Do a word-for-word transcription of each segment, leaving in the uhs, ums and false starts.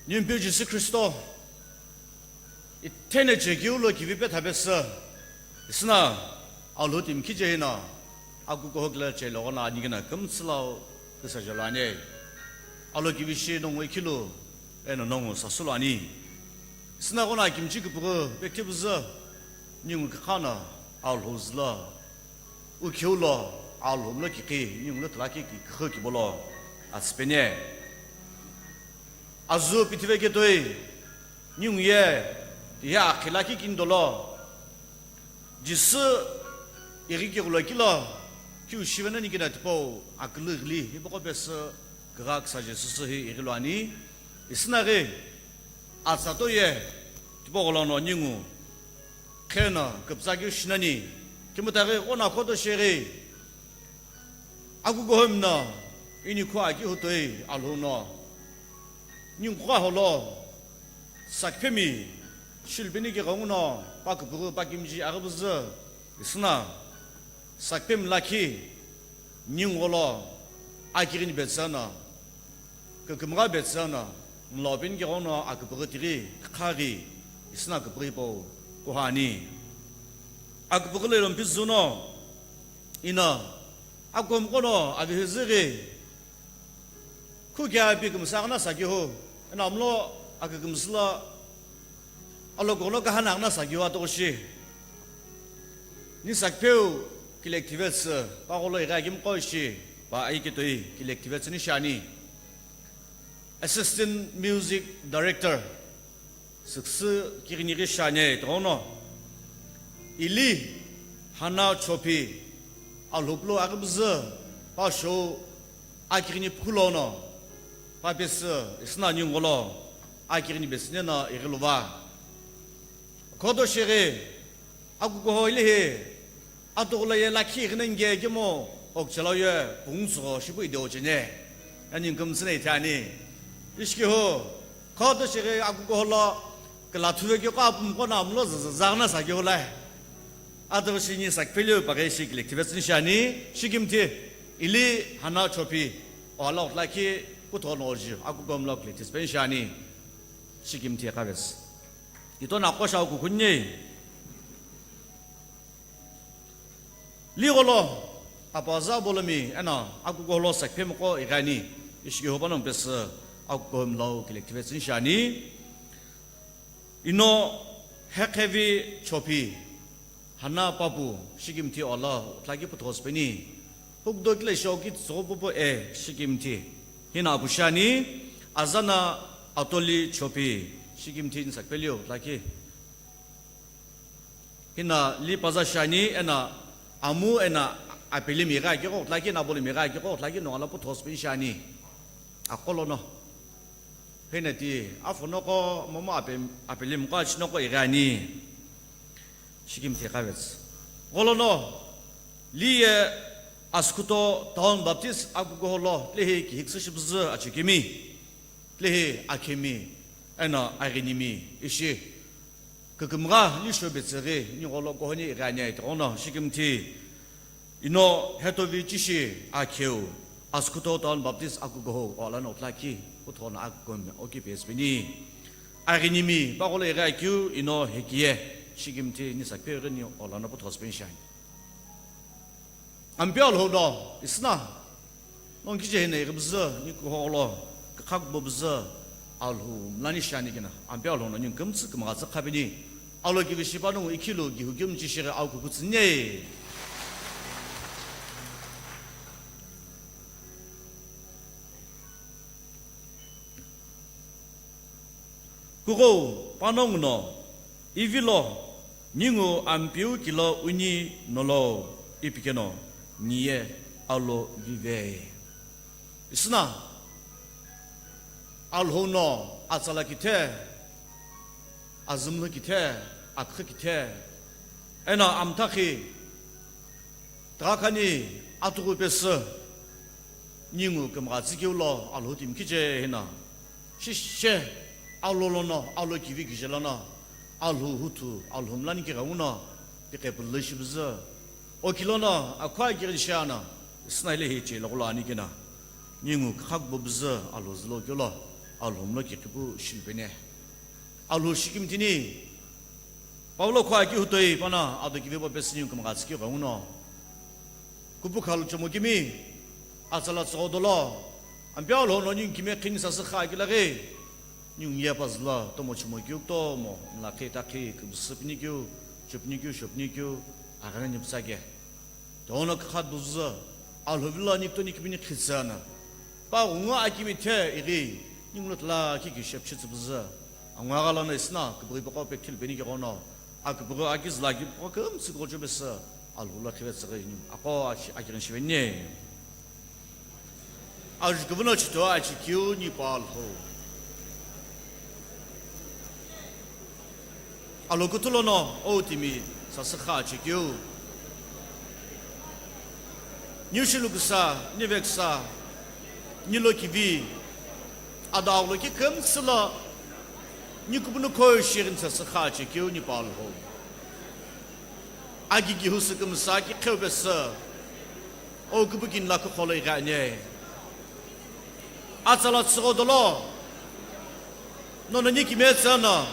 Nimpeu Jisü Khristo, ithene chekeu lo kivi pethapesü, isüna Alhou timi khiche hino, akukuhou kile cheloghono ani kina kümtsü lau küsajelo ani. Alo kivi shi nongu ikhilu, eno nongu sasülo ani. Isüna ghono akimchi küpüghü pekthipüzü, ningu kükhano Alhou zülo, ukheu lo, Alhou mlo kikhi, ningu lo thalaki ki kükhü kibolo atsüpeni. Azu pithive ketoi, ningu ye, tiye akhi lakhi kini dolo, Jisü ighi kighulo kilo, kiu shive nani kina tipau akülü ghili, hipaqo pesü kügha küsaje süsü hi ighilo ani, isüna ghi, atsa toye, tipaqo lono ningu, kheno küpütsa keu shi nani, kimita ghi ghono khuto sheghi, akukuhou mino, inikhu aki hutoi Alhou no, ningu khuaho lo, sakphemi, shilpeni kighenguno, pa küpüghü pa kimchi aghüpüzü, isüna, sakphemi lakhi, ningu gholo, akighini betsüno, kükümgha betsüno, mlopeni kighenguno aküpüghü tighi, khaghi, isüna küpüghü hipau kuha ani. Aküpüghü lo ilompi zuno, ino, akomghono avihizüghi, khu kea pi kümsü aghüna sakihu, eno amlo akükümsü lo, alo kono kahana aghüna sakihu atoshi. Ni sakpheu collectives, pagholo ighi akimqo ishi, pa aiketoi collectives ni shi ani. Assistant Music Director, Süksü kighini ghi shi ani tighenguno. Ili Hana Chopi, Alhou plo aghüpüzü, pa shou akighini phulono, pa pesü, isüna ningu gholo, akighini betsüni no ighiluva. Khuto sheghi, akukuhou ilihi, Atughu lo ye lakhi ighi nani kemo, okchelo ye pungtsügho shipu ide ochene. Ani kümtsüne ithani. Ishikehu, khuto sheghi akukuhou lo, külathuve keu qo apumqo no amlo zaza aghüna sakehu lo. Atughu shi ni sakpheliu paghe shi collectives ni shi ani, shikimthi, ili Hana Chopi, ola otlakhi, kutho no oji, akukuhou mlo collectives peni shi ani, shikimthi kavesi. Ito na kosha kukhunye. Ligholo, apaza bolomi, eno akukuhou lo sakphemiqo ighi ani, ishikehu panongu pesü akukuhou mlo collectives ni shi ani. Ino Hekhevi Chopi, Hana Papu, shikimthi ola, otlakhi puthosü peni, hukdo kile shoki tsogho pupu e, shikimthi, hino apu shi ani, Azana Atoli Chopi, shikimthi ni sakpheliu, otlakhi. Hino li paza shi ani, eno amu eno apelimi ghi akigho otlakhi, eno abolimi ghi akigho otlakhi, nongu lo puthosü peni shi ani. Aqo lono. Hino ti, afonoqo, momu ape-, apelimiqo, achinoqo ighi ani. Shikimthi kavesi. Gholono, li ye Asukhuto Town Baptist akukuhou lo, tilehi kihiküsü shipüzü achekemi, tilehi akhemi, eno aghinimi, ishi. Kükümgha lisho betsüghi, ni gholo kuhoni ighi ani tighenguno, shikimthi, ino Hetovi Chishi akheu, Asukhuto Town Baptist akukuhou, ola no otlakhi, kutho no akukuhou mlo oki pesü peni. Aghinimi, pagholo ighi akeu, ino Hekiye, shikimthi, ni sakpheu ghi ni ola no puthosü peni shi ani. Ampeu Alhou no, isüna, nongu kiche hino ighipüzü, ni kuhou lo, kükha kubo püzü, Alhou mlani shi ani kina, Ampeu Alhou no ningu kümtsü kümgha tsü khapeni, alo kivi shi panongu ikhilu kihu kümchi shighi au kukutsüni. Kughou panongu no, ivilo, ningu Ampeu kilo uni nolo, ipi keno, niye alo vive. Isüna, Alhou no, atsala kithe, azümlü kithe, akhü kithe, eno amthakhi, Tügha khani atughu pesü, ningu kümgha tsükeu lo Alhou timi kiche hino. Shishe, alo lono, alo kivi kije lono, Alhou huthu, Alhou mlani kighengu no, pikhe pülü shipüzü. Oki lono, akhua kighi shiano, isüna hile hiche logholo ani kina. Ningu kükha kubo püzü Alhou zülo keu lo, Alhou mlo kiqipu shilupeni. Alhou shikimtini. Paulo kho aki hutoi pano ado kivepu pesü ningu kümgha tsükighenguno. Kuphu khalu chomokimi. Atsala tsügho dolo. Ampeu Alhou no ningu kime khingi sasü kha akilaghi. Ningu ye pazülo tomo chomokeu kutomo. Mlakhi takhi kübüsüpünikeu. Chopünikeu, shopünikeu. Aghana nipütsake. Tono kha duzu, Alhou vilo nikto nikimini khitsüna. Pa ghungu akimi the ighi, ningulo tla kiki shepchi tsübüzü. Angwa ghalano isna, kübüghi paqo pekthil beni kighono. Akübüghi akizüla ki paqo kümtsü gojo besü. Alhou lo khive tsüghi ningu. Aqo ashi, akirin shiveni. Ajukuvüno chito achikeu nipa Alhou. Alhou kutulono, o timi sasü kha achikeu. Niu shilu küsa, ni veksa, nilo kivi, ado aghulo ki kümtsülo, ni kupunu koi shirin sasü kha achikeu nipa Alhou. Agi gihu sükümsa ki kheu besü. O kübükini lakhi kholo ighi ani. Atsala tsügho dolo. Nono ni kime tsüno.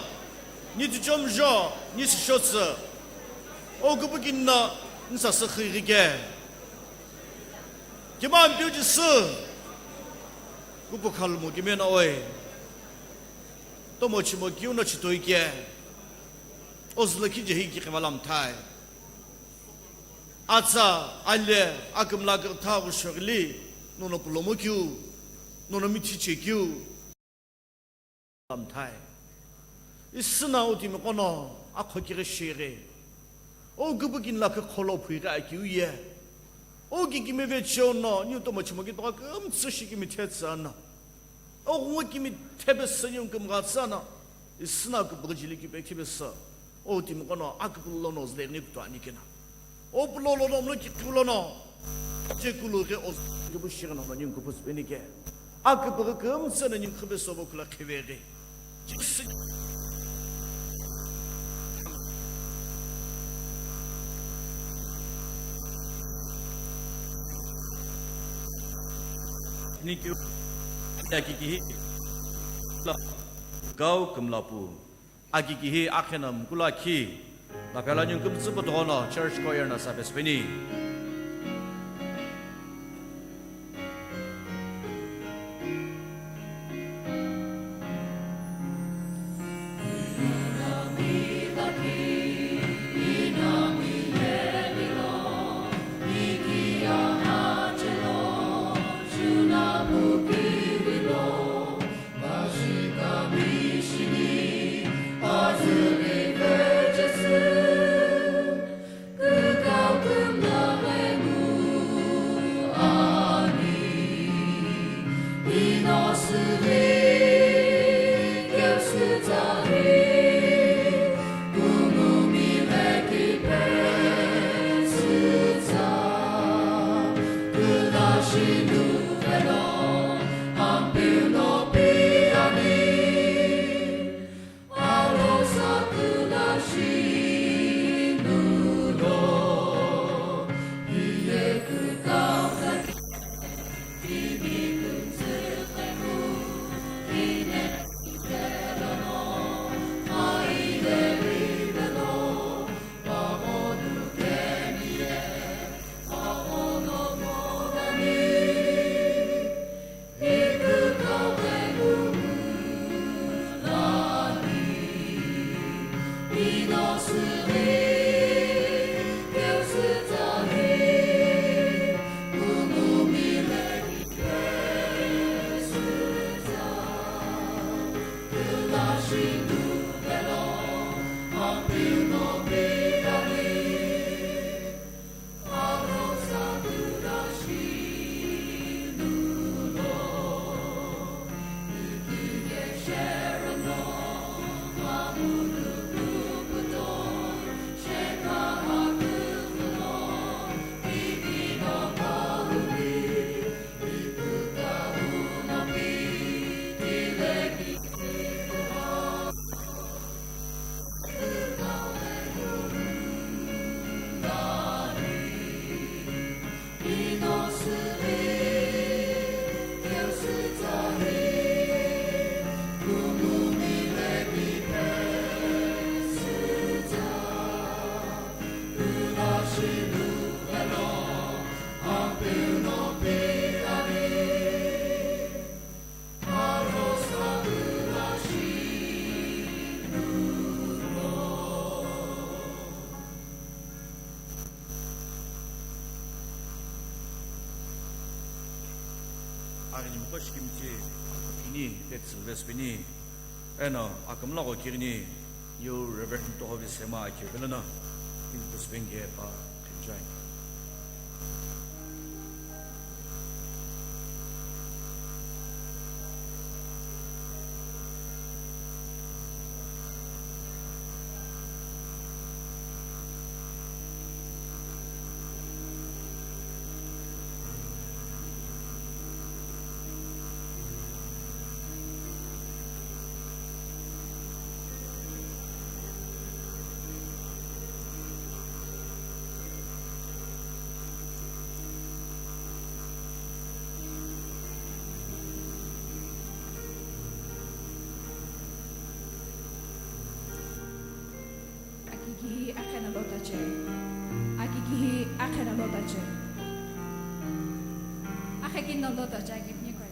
Ni tuchomjo, ni sishotsü. O kübükini no, ni sasü khighi ke. Kime Ampeu Jisü. Kuphu khalu mo kime no oi. Tomo chomokeu no chitoi ke. O zülo kije hi ki khivalam thai. Atsa, ale, akümla kürtha kushoghili, nono pulomo keu, nono mithi che keu. Lamthai. Isüna utimi qono, akho kighi shighi. O kübükini lakhi kholo phuighi akiu ye. O kikimi vecheo no, niu tomo chomokeu toka kümtsü shikimi thetsü ana. O ghungu kimi thepesü niu kümgha tsü ana. Isüna kübüghi jili kipe khipesü. O timi qono aküpülo lono züleghi kutu ani kena. O pülo lono mlo kiqiu lono. Chekulu ghi o züleghi bu shighi nono ningu kuphu süpeni ke. Akübüghi kümtsü na ningu khipesü bo kula khiveghi. Thank you. Aki kihi. Kau kümlapu. Aki kihi akhena mkula khi. Lapela ningu kümtsü pütüghono church choir na service peni. Aghini mqo shikimthi akükini, Ted Silvers pini, eno akümla gho kighini, New Reverend Tohovi Sema akeu pelono, King Brisbane ke pa khenjai. Akiki hi akhe no lotache. Akiki hi akhe no lotache. Akhe kini no lotache, akiki ni koi.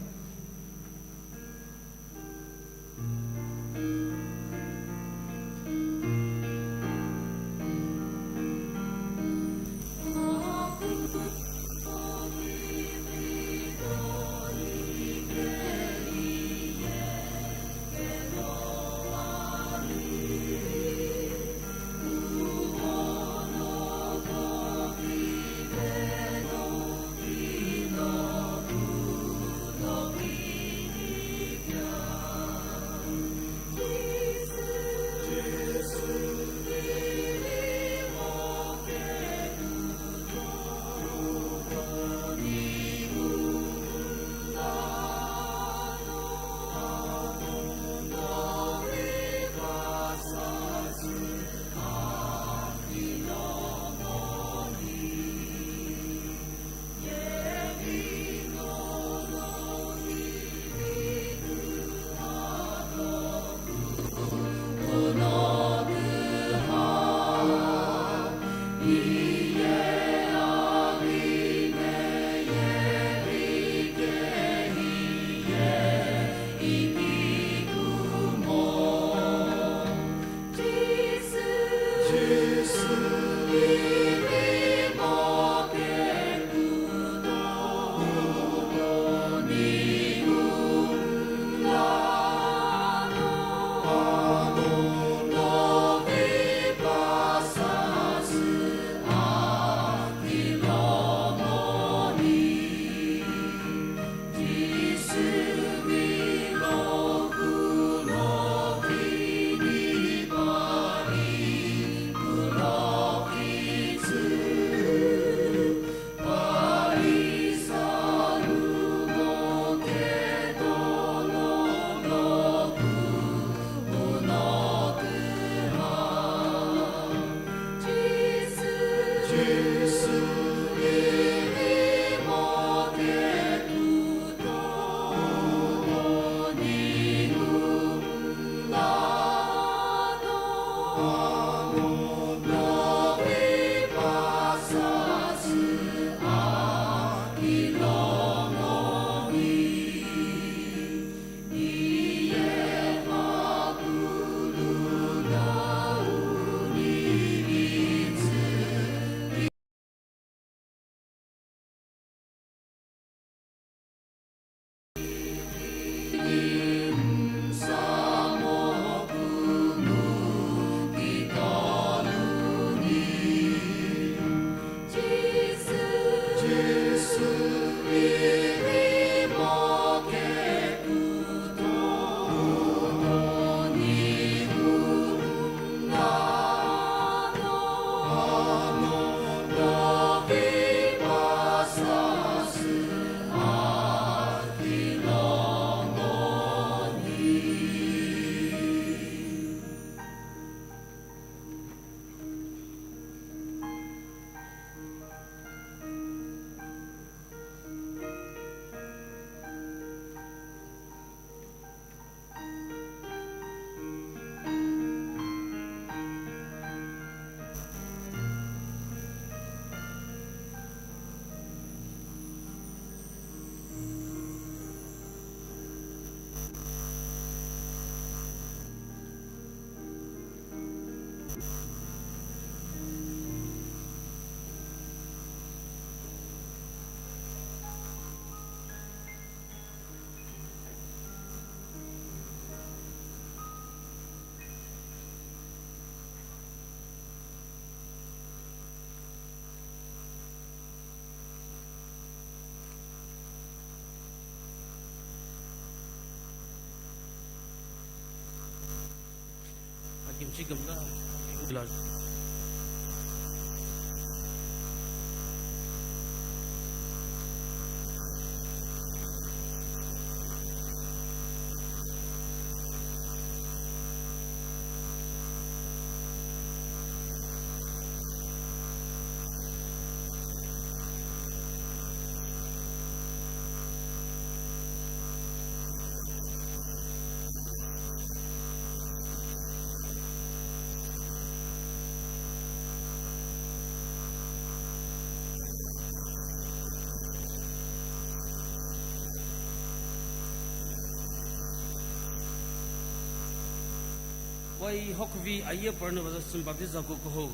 Wai Hokvi aye Barnabas Baptist Ako Kohou,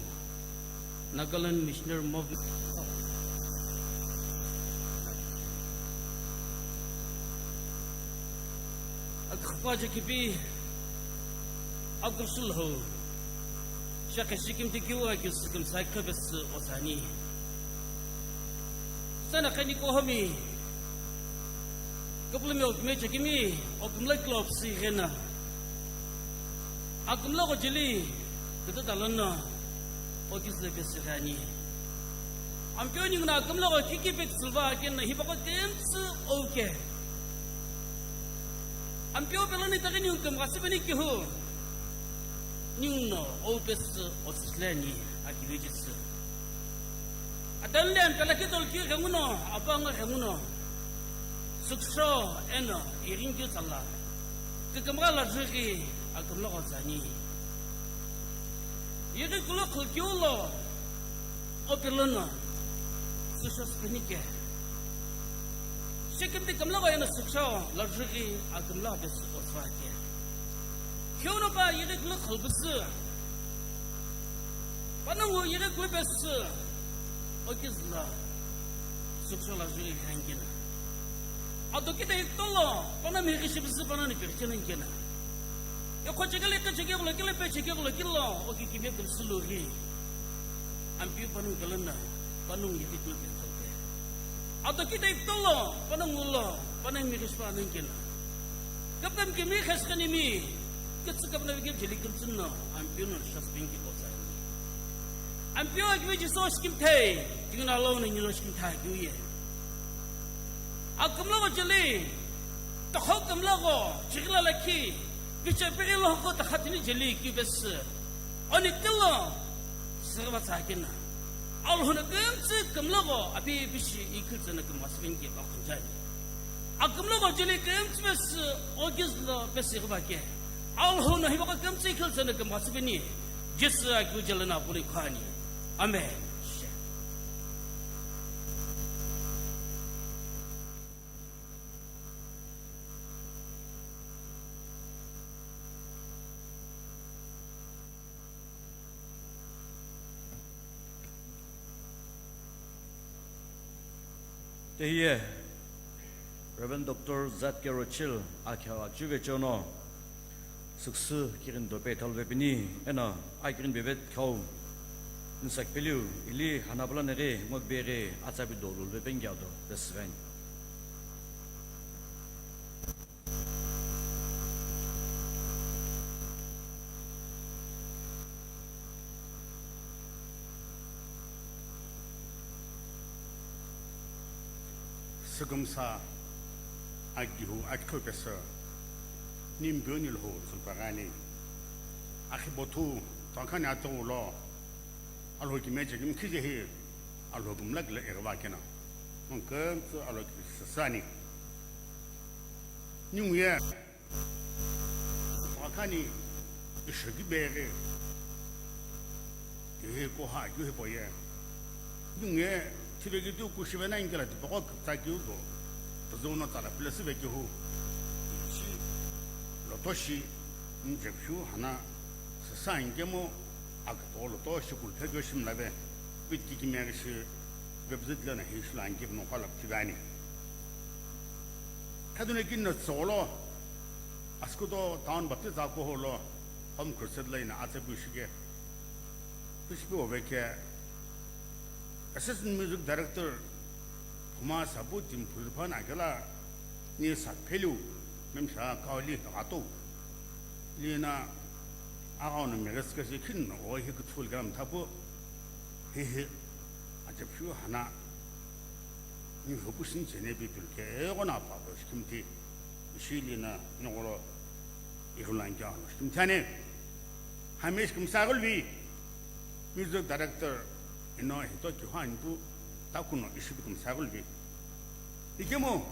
Nagaland Missionary Movement. Akhupa jakipi agusul ho. Shaka shikim tikiwa ki sikim sai kabes osani. Sana kani ko hami. Kapulumi okime chekimi, okumla club si ghena. Akumla ko jili, kete talana, okis le pesi ghani. Ampio ning na akumla ko kiki pek silva ken na hipako tensu oke. Ampio pelani takini ungkum kasibani kihu. Ning no opes osislani akivijisu. Atanle ampela kidol ki ghenguno, apanga ghenguno. Suksho eno iringi tsala. Kikamgha la jiri akamla ghozani. Yiri kulo khulkiulo, opilono. Suksho spenike. Shikimti kamla ghayana suksho, la jiri akamla bes osvake. Khiuno pa yiri kulo khulbisi. Panongu yighi kulupesü, okizü lo, suksho lo jüri khankina. Adokita iktolo, panongu mighi shibisü, panongu ni pirchinankina. Ekho chekele, ekho chekele, kele pe chekele, kilo, oki kime kulsulu ghi. Ampiu panongu kalana, panongu yighi kulupe khalte. Adokita iktolo, panongu lo, panongu mighi shipa anankina. Kapnam kimi khasqanimi, kitsu kapnam ki jeli kimtsin no, ampio no shas pinki kotsai. Ampio akimi jiso shkim thai, tingna lo no nilo shkim thai kiuye. Akamla ko jeli, tokho kamla ko, chigla lakhi, bicha piri lo ko takhatini jeli ki bes. Oni kilo, sirva tsakina. Alhuna kemtsi kamla ko, api bishi ikiltsana kamasvin ki bakhunjani. Akamla ko jeli kemtsi bes, ogizlo bes irva ke. Alhuna hiba ko kemtsi ikiltsana kamasvini. Jesu akiu jelana puli khani. Amen. Tehiye, Reverend Doctor Z K Rochil akhau achivecheono, suksü kirin dope thalve pini, eno akirin bebe khau, nsak peliu, ili hanapala nere ngok bere atsabi dolu lve pengi ado, best friend. Sükumsa agihu akikhu pesü, nimpiu nilhu tsülpagani, akhibothu tongkhani atoulo, alhokime chekimkhijehi, alhokumlakile irvakena, mungkümtsü alhokisüsani. Ninguye, wakhani, ishokibeghi, kihi koha kiu hipoye. Ninguye, thiveki tu kushive na ingela tipaqo küptsa kiu do, püzüno tsala pile süve kihu. Ishi, lotoshi, njepshu hana, sasa ingemo, akütolo to shikul phekeu shimlape, vit kikimeghi shi, vepzit lena hi shilo anki pino khalap chivani. Khaduna kinna tsolo, askuto town Baptist Ako Holo, home crusade lena atsa pu shike. Pishpi oveke, Assistant Music Director, Phuma Sabu Timphu Phana kela, ni sa pheliu, memsha kauli ato. Lina, Aghono Madagascar se khin no o hi kuthu lgam thapu. Hehe. Ajapshu hana. Ni hopu sin chene bi pil ke ego na pa bo shkim thi. Shili na ngolo ihulan kya no shkim thane. Hamish kum sagul bi. Music director ino hito ki han tu takuno ishi kum sagul bi. Ikemu.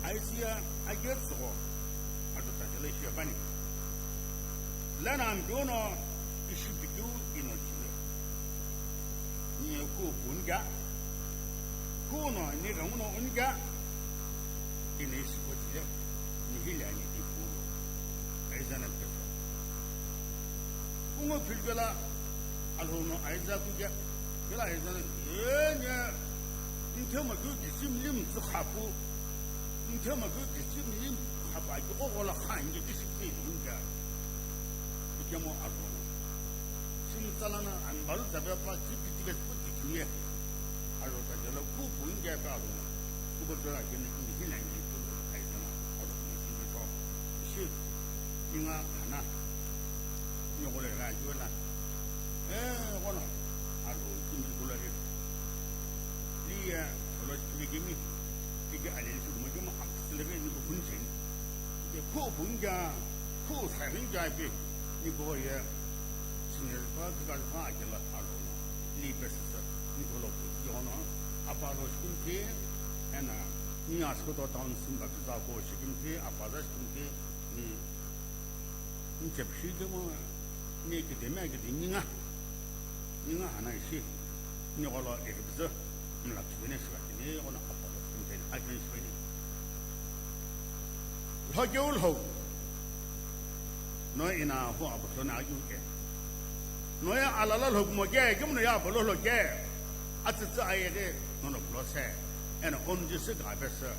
Aisia agetsugo atu tajala ishi yapani. Lana ambiuno ishi pikiu ino chile. Ni ku bunga. Kuno ni ranguno unga. Ina ishi ko chile. Ni hili ani ipulo. Aizana peso. Kungo philgala alhono aiza kuga. Kela aiza na. Ye ne. Nthema ku gisim lim tsu khapu. Nthema ku gisim lim khapa ki ogola khan ki gisim ki unga. Ikemo alhono. Sim tsalana an balu tabe pa tsi piti ke puti kiye. Aro ta jala ku bunga pa aro. Ku ba jala ke ni hina ni ku aiza na aro ni sim to. Shi. Ninga hana. Nyokole ra juela. Eh, kono. Alo, kimi kula ke. Liya, alo kimi kimi. Tiki alili su kuma kuma akselere ni ko kunchen. Ke ko bunga, ko sarin ja pe. Ni ko ye. Sine pa ka pa ke la alo. Li pe sa. Ni ko lo ko yo no. Apa lo skunti. Ena. Ni asko to town sim ba ka ko shikim ti, apa da shikim ti. Ni Nchepshi kemo, ni kideme kidi ninga. Ninga hana ishi. Ni golo ekibze. Mla kibene shiba kini, gona apa lo kibene, akin shibene. Lhokeu lhou. No ina ho abuto na ayu ke. No ya alala lhou mo ke, kemo no ya bolo lhou ke. Atsitsi ayege, no no bolo se. Ena onji se ga bese.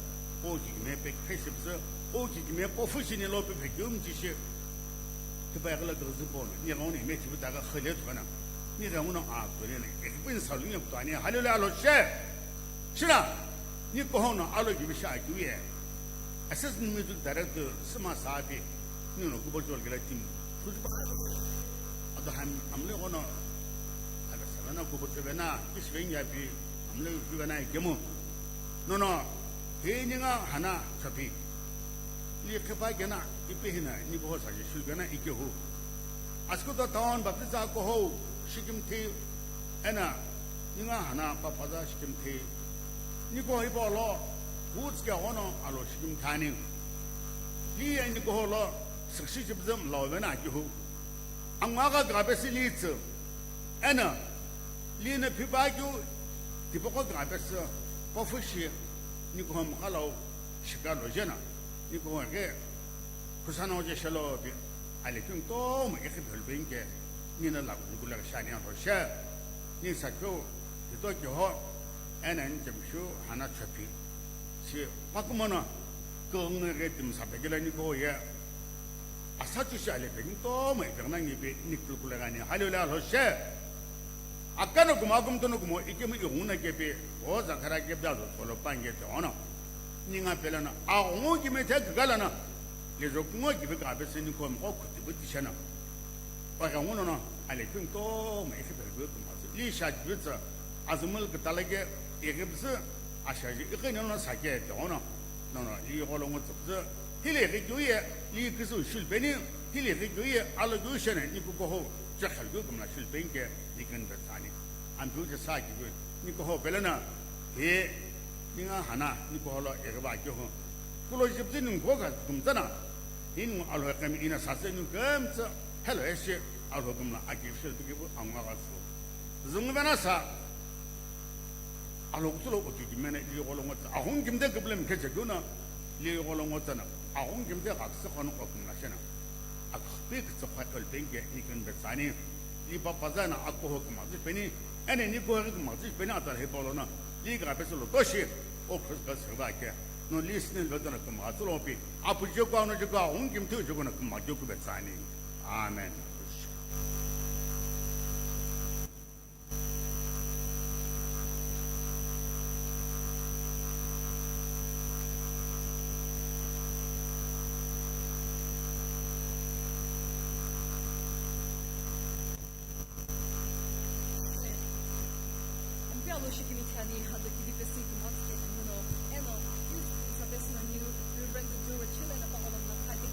O kikime pe khesibze. O kikime po fushini lo pe pe yum jishi. Tipa yakala gazipon, ni gauni me tipa daga khale tukana. Ni gauna a kore ne, ekipin salu ni kutani, halila lo she. Shira, ni kohono alo gibi sha kiye. Assistant Music Director sima sabi, ni no kubo jol gela team. Kujiba. Ado ham, amle kono. Ada sabana kubo jebena, isvenya bi, amle jebena kemo. No no, he ninga hana chapi. Ni khipa kena, ipi hina, ni boho sa Jisu kena ikehu. Askuta town baptiza kohou, shikim thi, Eno, ningu hana papaza shikimthi. Nikuho hipau lo, kutsu ke ono alo shikimthi ani. Li ye nikuho lo, sikshi chipzim lo vena kihu. Angwa ka gabe si li tsu. Eno, li na phipa kyu, tipoko gabe si, pofu shi, nikuho mkalo, shika lo jena. Nikuho ke, Kusana oje shelo pi, ale kung to mo ikhi phel pin ke, nina la kung kula shani an ho she. Ni sa kyo, ki to ki ho, ena ni jem shu, hana chapi. Si, pakumana, kung ne ke tim sa pe ke la nikuho ye. Asa chu shi ale pin to mo ikhi na ngi pi, ni kul kula gani, halo la ho she. Akano kumo, akumtono kumo, ikemu ighunguna kepe, o Zakhara kepe azo solo pange te ono. Ninga pelana, aghungu kime te kagala na. Lezo kungo kibe ka pe seni kom ko kuti buti shana. Wa ka ngono no, ale kung to, ma ife pe gwe kuma. Li sha gwe tsa, azumul ke talage, ege bse, asha ji, ege no sa ke te ono. No, no, li gholo ngo tsüpzü, hile ghi kyu ye, li kisu shul peni, hile ghi kyu ye, alo kyu shene, ni ku koho, chakhal kyu kumla shul pen ke, ni kan da tsani. An tu je sa ki kyu, ni koho pelana, he, ni nga hana, ni koho lo, e ba kyu ho. Kulo jipzi ni ko ka kum tsana. Ni ngu alo kam ina sa se ni kam tsa, hello eshe, alo kumla aki shul pi ki bu, angwa ga su. Zungvena sa, alokutsulo okikimena li gholo ngotsa, aghung kimde kiblem kechekuna, li gholo ngotsa na, aghung kimde ghaksi khono okumla shena. Akhpi kitsa khwa elpenge ni kin betsani, li papazana akoho kumazipeni, ene ni kohe kumazipeni atal hepolona, li gabesolo toshi, o Christmas hevake, no li snel vetona kumazolopi, apu jekwa no jekwa, aghung kimthe jekwa na kumajekubetsani. Amen. Ampia lo shikimithani hado kili pesi kumhapke tumuno, eno, youth sabesino new Reverend Duro Chile na pakolom na kadi.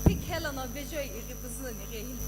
Pikhelano vejoi ighi püzü ni ghi hile.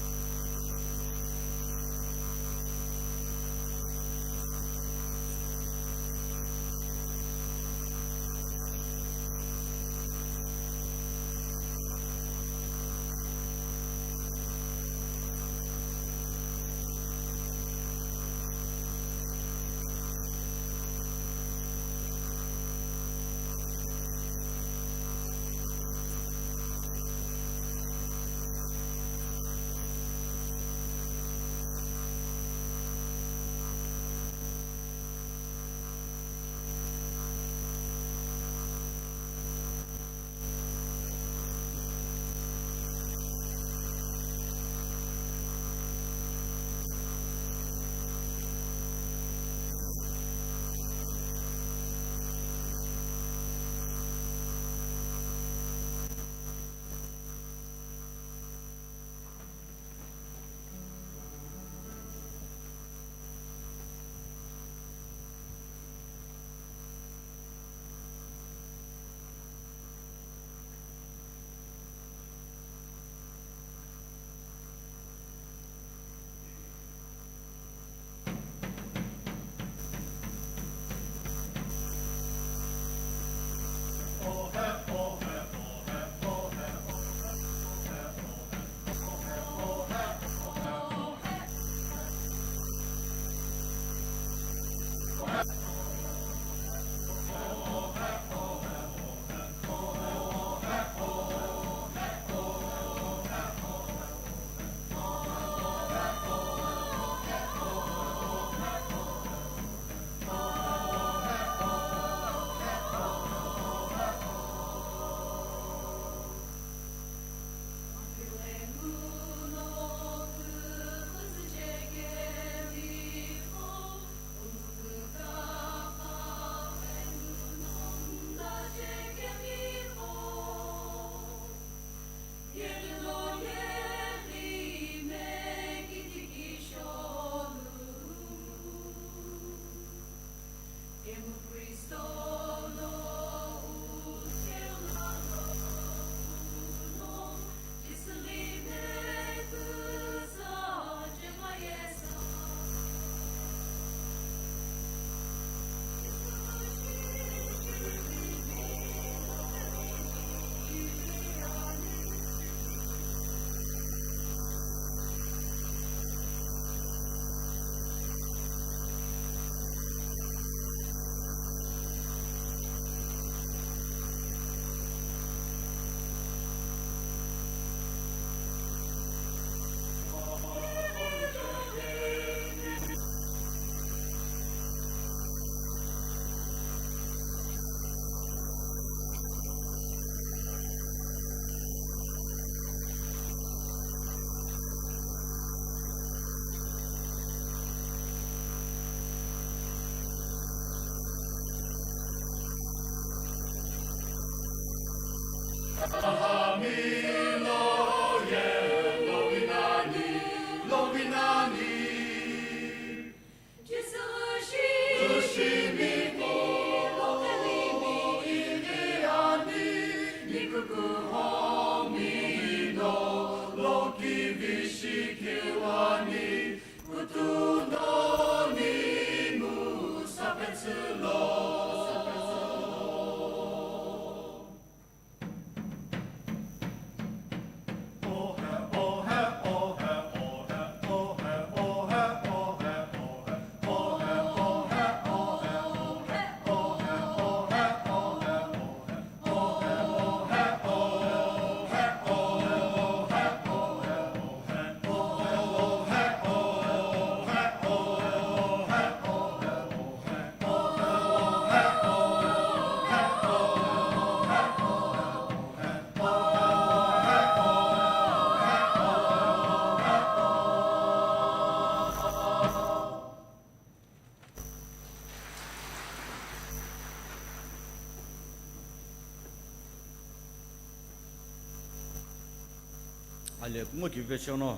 Ale kungu ki vecheo no,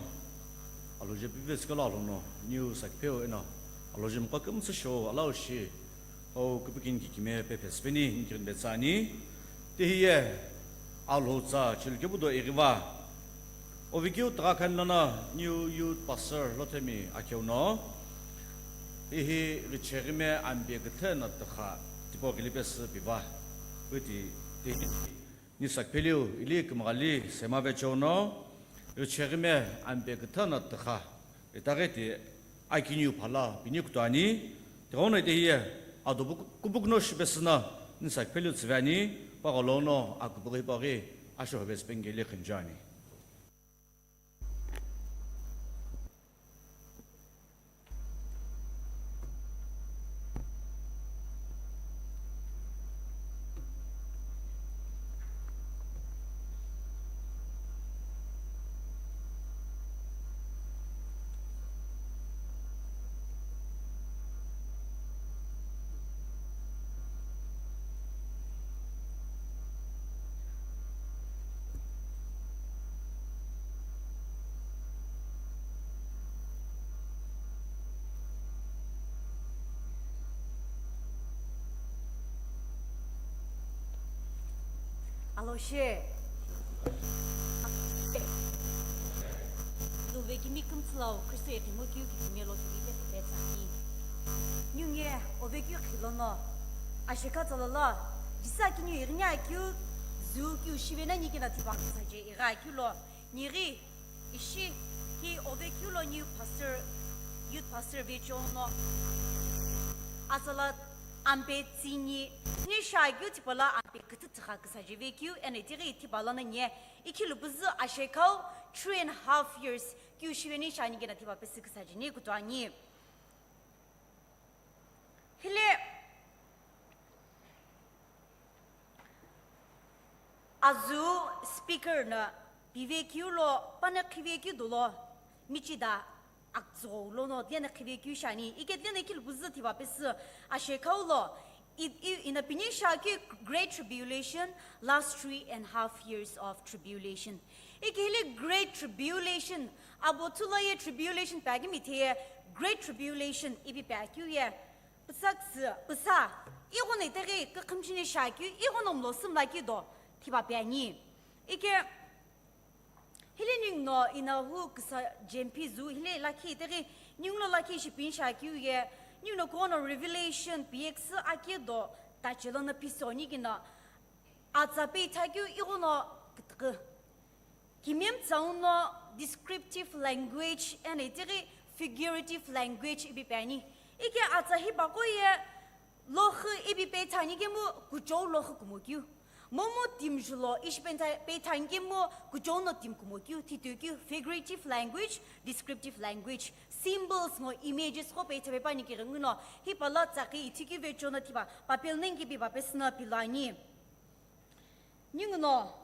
aloje pi vechikelo alo no, niu sakpheo eno, aloje mkwa kümtsü shou, alao shi, o kupikini kikime pe phesipeni, nikirin betsani, tihiye, alhutsa, chilkebudo iriva, Ovekeu Tugha Khan lono new youth pastor Lothemi Akheu no, ihi Richeghime Ampe Küthü no Tugha tipau ghili pesü piva. Kuti tihi ni sakpheliu ili kümghali sema vecheo no, Richeghime Ampe Küthü no Tugha itaghi ti akiniu phala pini kutuani, tighono itehiye ado bu-, kubukuno shipesü no ni sakpheliu tsüve ani, pagho lono akubuku hipau ghi asho hove sipengeli khinjuani. Alo she. Luvekimi kümtsülau Kristo ye kimo kiu kikime lo tuli pe pe tsani. Niu nge ovekeu khilono. Asheka tsalala. Jisa kiniu ighinia kiu zu kiu shive nani kina tipa kisa je igha kiu lo. Nighi ishi ki ovekeu lo new pastor, youth pastor vecheo no. Asala ampe tsini, ni shagyu tipala ampe kütü tügha küsa je vekeu, ene tighi tipala na nye, ikhilu püzü ashekau three and a half years, kiu shive ni shani kena tipa pesü küsa je ni kutuani. Hile azu speaker na pivekeu lo, pane khivekeu dolo, michida aktsüghou lono, dlena khivekeu shani, ike dlena ikhilu püzü tipa pesü ashekau lo, i, i, ina pini shaki great tribulation, last three and half years of tribulation. Ike hile great tribulation, abo thula ye tribulation pagi mithe ye, great tribulation ipi pagi ye, Püsa küsü, püsa, ighono itaghi kükhümchini shakeu, ighono mlo sümlakeu do, thiba piani. Ike, hile ninguno inahu küsa jempi zu, hile lakhi itaghi, ninguno lakhi shipini shakeu ye, ninguno kuono revelation, piyeküsü akeu do, tachelono pisoni kina, atsa peithakeu ighono kütükü. Kimim tsauno descriptive language eno itaghi figurative language ipi piani. Ike atsa hipaqo ye loxü ipi peithani kemu kuchou loxü kumokeu. Momu timi julo ishi penta-, peithani kemu kuchou no timi kumokeu, thitokeu figurative language, descriptive language, symbols ngo images qo peitha pepani kighenguno, hipala tsaqi ithikeu vechono thiba, papel nenghi piba pesüno piluani. Ninguno. Oh,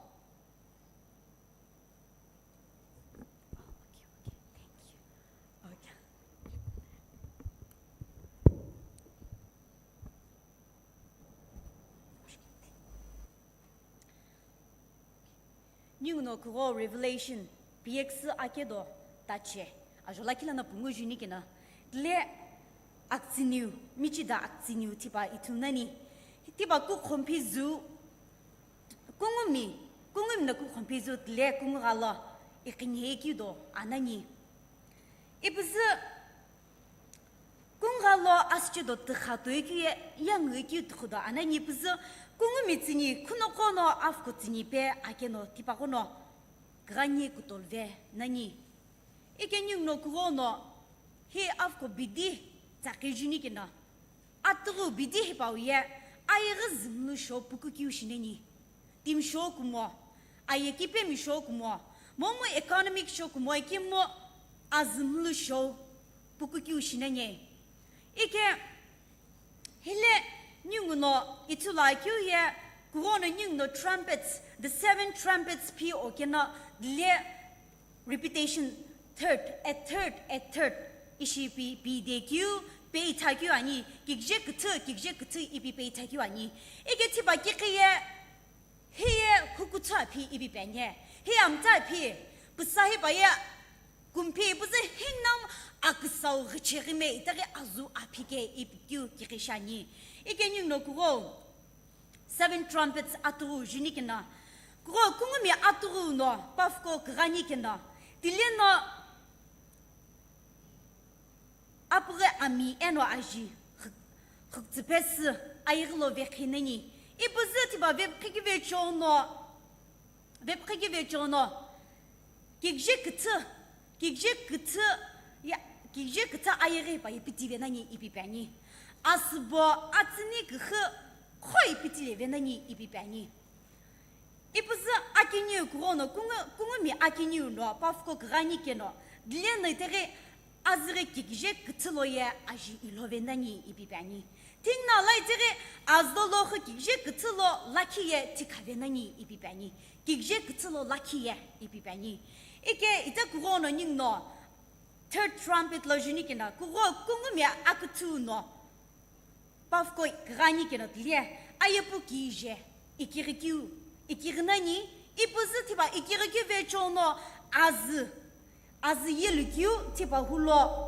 okay, okay. Thank you. Okay. Ninguno kugho Revelation, piyeküsü akedo, tache, ajo lakhi lono pungu juni kina, tile aktsiniu, michida aktsiniu thiba ithulu nani, thiba kukhompi zu, Kungumi, kungumi na kukhompi zu tile kungu ghalo, iqinhekeu do anani. Ipüzü kungha lo asüche do tüxatoi keu ye yangükeu tüxu do anani. Ipüzü kungumi tsüni khunoqo no afuko tsüni pe akeno tipaqo no küghani kutolve nani. Ike ninguno kughono hi afuko bidi tsaqi juni keno, atughu bidi hipau ye ayeghi zümlu shou pukukeu shineni. Timi shou kumo, aye kipemi shou kumo, momu economic shou kumo, ikemu azümlu shou pukukeu shineni. Ike hile ninguno ithulu akeu ye, kughono ninguno trumpets, the seven trumpets pi okeno dile repetition, third, a third, a third ishi pi, pi dekeu, pe ithakeu ani, kikije küthü, kikije küthü ipi pe ithakeu ani. Ike thipa kikhi ye, hi ye hukuthu aphi ipi pe ani. Hi amta aphi, püsa hipa ye, kumphi ipüzü hinam aküsau ghicheghi me itaghi azu aphi ke ipi keu kikhi shani. Ike ninguno kugho, seven trumpets atughu juni keno, kugho kungumi atughu no pafuko küghani keno, tileno apughi ami eno aji xü-, xükütsü pesü ayeghi lo vekhi nani. Ipüzü thipa vepkhiki vecheo no, vepkhiki vecheo no, kikije küthü, kikije küthü, ya, kikije küthü ayeghi pa ipitive nani ipi pe ani. Asübo atsüni küxü kho ipitileve nani ipi pe ani. Ipüzü akiniu kughono kungu-, kungumi akiniu no pafuko küghani keno, dileno itaghi azüghi kikije küthü lo ye aji ilove nani ipi pe ani. Tingna la itaghi azü lo xü kikije küthü lo lakhi ye thikhave nani ipi pe ani. Kikije küthü lo lakhi ye ipi pe ani. Ike ite kughono ninguno third trumpet lo juni keno, kugho kungumi aküthü no pafuko küghani keno tile, ayepu kije ikighikeu, ikighi nani, ipüzü thipa ikighikeu vecheo no azü, azü yellow keu thipa hulo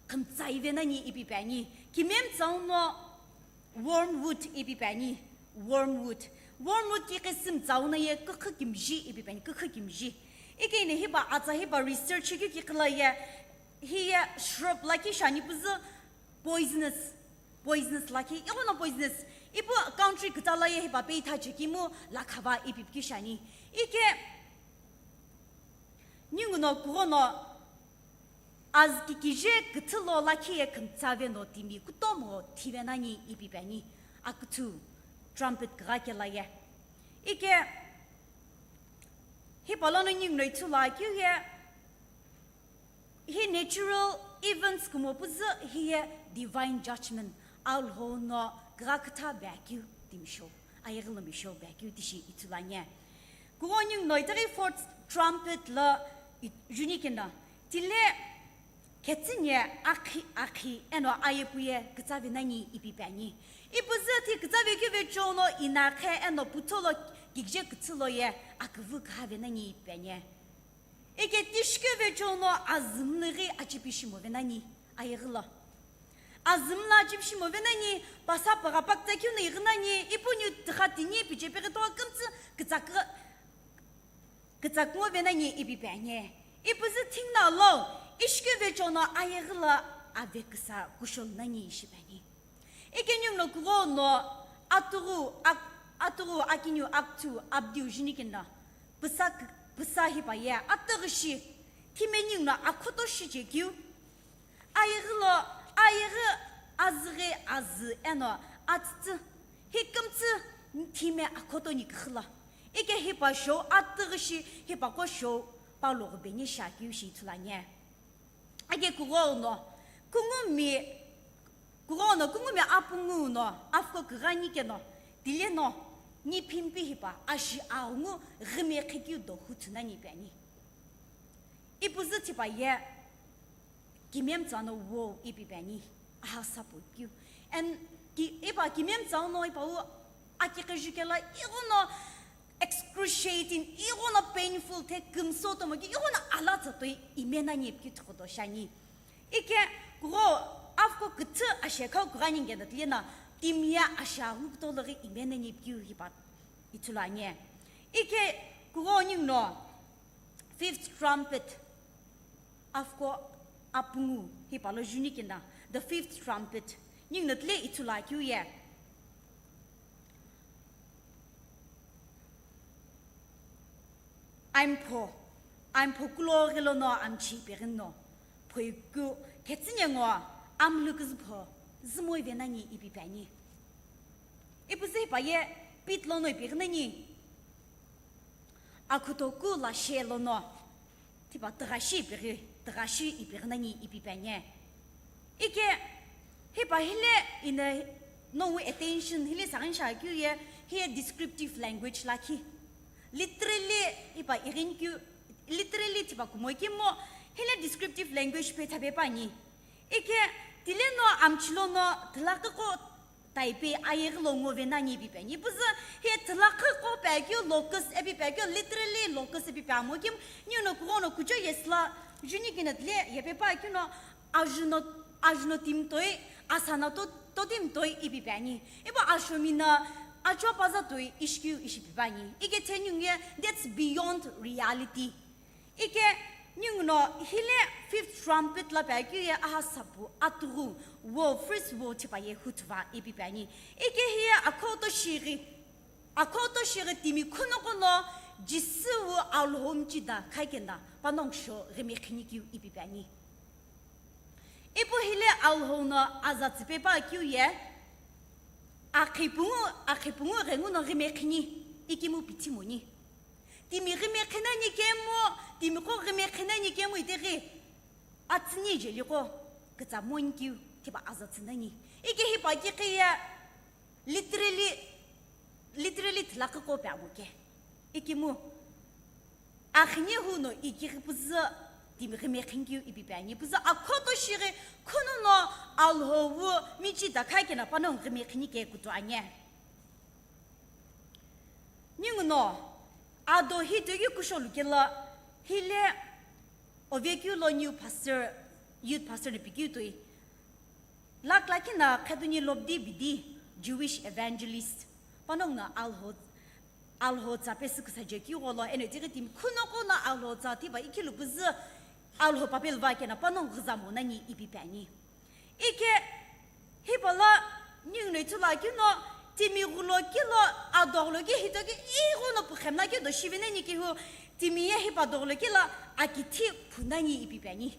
khümtsaive nani ipi pe ani. Kimemtsau no wormwood ipi pe ani. Wormwood. Wormwood kikhi sümtsau no ye kükhu kimji ipi pe ani, kükhu kimji. Ike ine hipa atsa hipa research keu kikhi la ye, hi ye shrub lakhi shani püzü poisonous, poisonous lakhi, ighono poisonous. Ipu country küta la ye hipa pe itha chekimu lakhava ipi pikeu shani. Ike ninguno kughono azü kikije küthü lo lakhi ye khümtsave no timi kutomo thive nani ipi pe ani, aküthü trumpet kügha kela ye. Ike hipalono ninguno ithulu akeu ye, hi natural events kumo püzü hi ye divine judgment, Alhou no kügha kütha be akeu timi shou, ayeghi lo mi shou be akeu tishi ithulu ani. Kugho ninguno itaghi fourth trumpet lo i-, juni keno, tile khetsüni akhi, akhi eno ayepu ye kütsave nani ipi pe ani. Ipüzü thi kütsave keu vecheo no inakhe eno putho lo kikije küthü lo ye aküvü kühave nani ipi pe ani. Ike tishikeu vecheo no azümlüghi achipi shimove nani, ayeghi lo. Azümla achipi shimove nani, pasa pagha paküta keu no ighi nani, ipuniu tüxatini pichepeghi to kümtsü kütsakü, kütsakü ngove nani ipi pe ani. Ipüzü tingna lo, ishikeu vecheo no ayeghi lo ave küsa kushou nani ishi pe ani. Ike ninguno kughono atughu ak-, atughu akiniu aküthü abdiu juni keno, püsa k-, püsa hipa ye atughu shi, thime ninguno akhoto shi chekeu. Ayeghi lo, ayeghi azüghi azü eno atsütsü, hi kümtsü thime akhoto ni küxü lo. Ike hipa shou atughu shi, hipa ko shou paloghü beni shi akeu shi ithulu ani. Ike kughono, kungumi, kughono, kungumi apungu no, afuko küghani keno, tileno, ni phimpi hipa, ashi aghungu, ghime khekeu do huthu nani ipi ani. Ipüzü thipa ye, kimemtsau no wo ipi pe ani, aha sapu keu. And ki-, ipa kimemtsau no ipa u akighi jukela ighono excruciating, ighono painful the kümsü tomo keu ighono alatsa toi ime nani ipi keu tüxü do shani. Ike kugho afuko küthü ashekhau küghani keno tileno timi ye ashi aghungu kutologhi ime nani ipi keu hipa ithulu ani. Ike kugho ninguno Fifth trumpet, afuko apungu hipau lo juni kena, the fifth trumpet, ninguno tile ithulu akeu ye. Aimpho, aimpho kulo ghi lono amchi peghi no, phoiku khetsinengo amlu kuzupho, zumoi venani ipi piani. Ipuzu hipa ye pit lono ipighi nani. Akhutoku lashe lono, tipa tighashi ipighi, tighashi ipighi nani ipi piani. Ike, hipa hile ina nowu attention hile saghin shakeu ye, hiye descriptive language lakhi. Literally, hipa ighinikeu, literally tipa kumo ikemu, hile descriptive language pe thape pani. Ike, tile no amchi lono thilakhi qo type ayeghi lo ngo venani ipi piani. Ipuzu hiye thilakhi qo piakeu locust ipi piakeu, literally locust ipi piamo ikemu, ninguno kughono kucho yesla, juni kena tile yepe pa keno, ajuno, ajuno timi toi, asana to, totimi toi ipi piani. Ipu ashomi no, acho paza toi ishikeu ishi pi piani. Ike thenunge, that's beyond reality. Ike ninguno hile fifth trumpet la piakeu ye ahasapu atughu wo, first wo tipa ye huthuva ipi piani. Ike hiye akhoto shighi, akhoto shighi timi khunoqo no Jisü wu Alhou michida khaikena panongu sho ghimekhinikeu ipi piani. Ipu hile Alhou no aza tsüpe pa keu ye, akhipungu, akhipungu ghenguno ghimekhini, ikemu pithi moni. Timi ghimekhinani kemu, timi qo ghimekhinani kemu itaghi, atsüni jeli qo, kütsamoni keu, tipa aza tsünani. Ike hipa kikhiye, literally, literally thilakhi qo piamo ke. Ikemu, akhini huno ikighi puzu timi ghimekhinikeu ipi piani. Puzu akhoto shighi khunono Alhou wu michida khaikena panongu ghimekhinike kutu ani. Ninguno, ado hi toki kusholu kelo, hile ovekeu lo new pastor, youth pastor ni pikeu toi. Lakh lakhi na Kheduni Lobdi bidi Jewish evangelist. Panongu no Alhou, Alhou tsa pesü küsa jekeu gholo, eno tighi timi khunoqo no Alhou tsa tipa ikhilu puzu Alhou papel va kena panongu ghüzamo nani ipi piani. Ike, hipa lo ninguno ithulu akeu no, timi ghulo kelo, adoghulo ke hitoki ighono pukhemna ke do shive nani kehu, timi ye hipa doghulo kelo, akithi phunani ipi piani.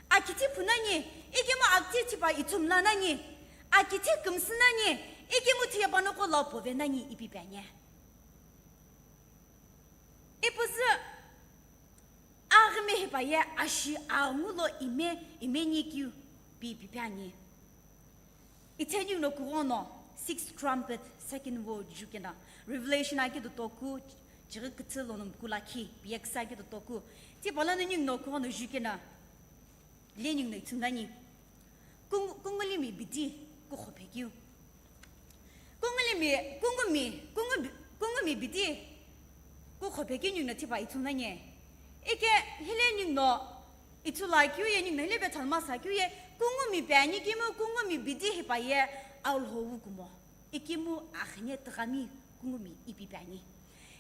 Akithi phunani, ikemu akithi tipa ithumla nani, akithi kümsü nani, ikemu thiye panoqo lo pove nani ipi piani. Ipuzu, aghime hipa ye ashi angulo ime, ime nikeu pi, pi, piani. Itheni no kughono, sixth trumpet, second wo jukena. Revelation ake do toku, chighi küthü lono mkula khi, piyeksa ake do toku. Tipa lo ninguno kughono jukena. Leninguno ithumlani. Kungu-, kungulimi bidi kukhophe keu. Kungulimi, kungumi, kungumi, kungumi bidi kukhophe keu ninguno tipa ithumlani. Ike hile ninguno ithulu akeu ye ninguno hile pe thalma sa keu ye kungumi piani kemu kungumi bidi hipa ye Alhou wu kumo. Ikemu akhine tighami kungumi ipi piani.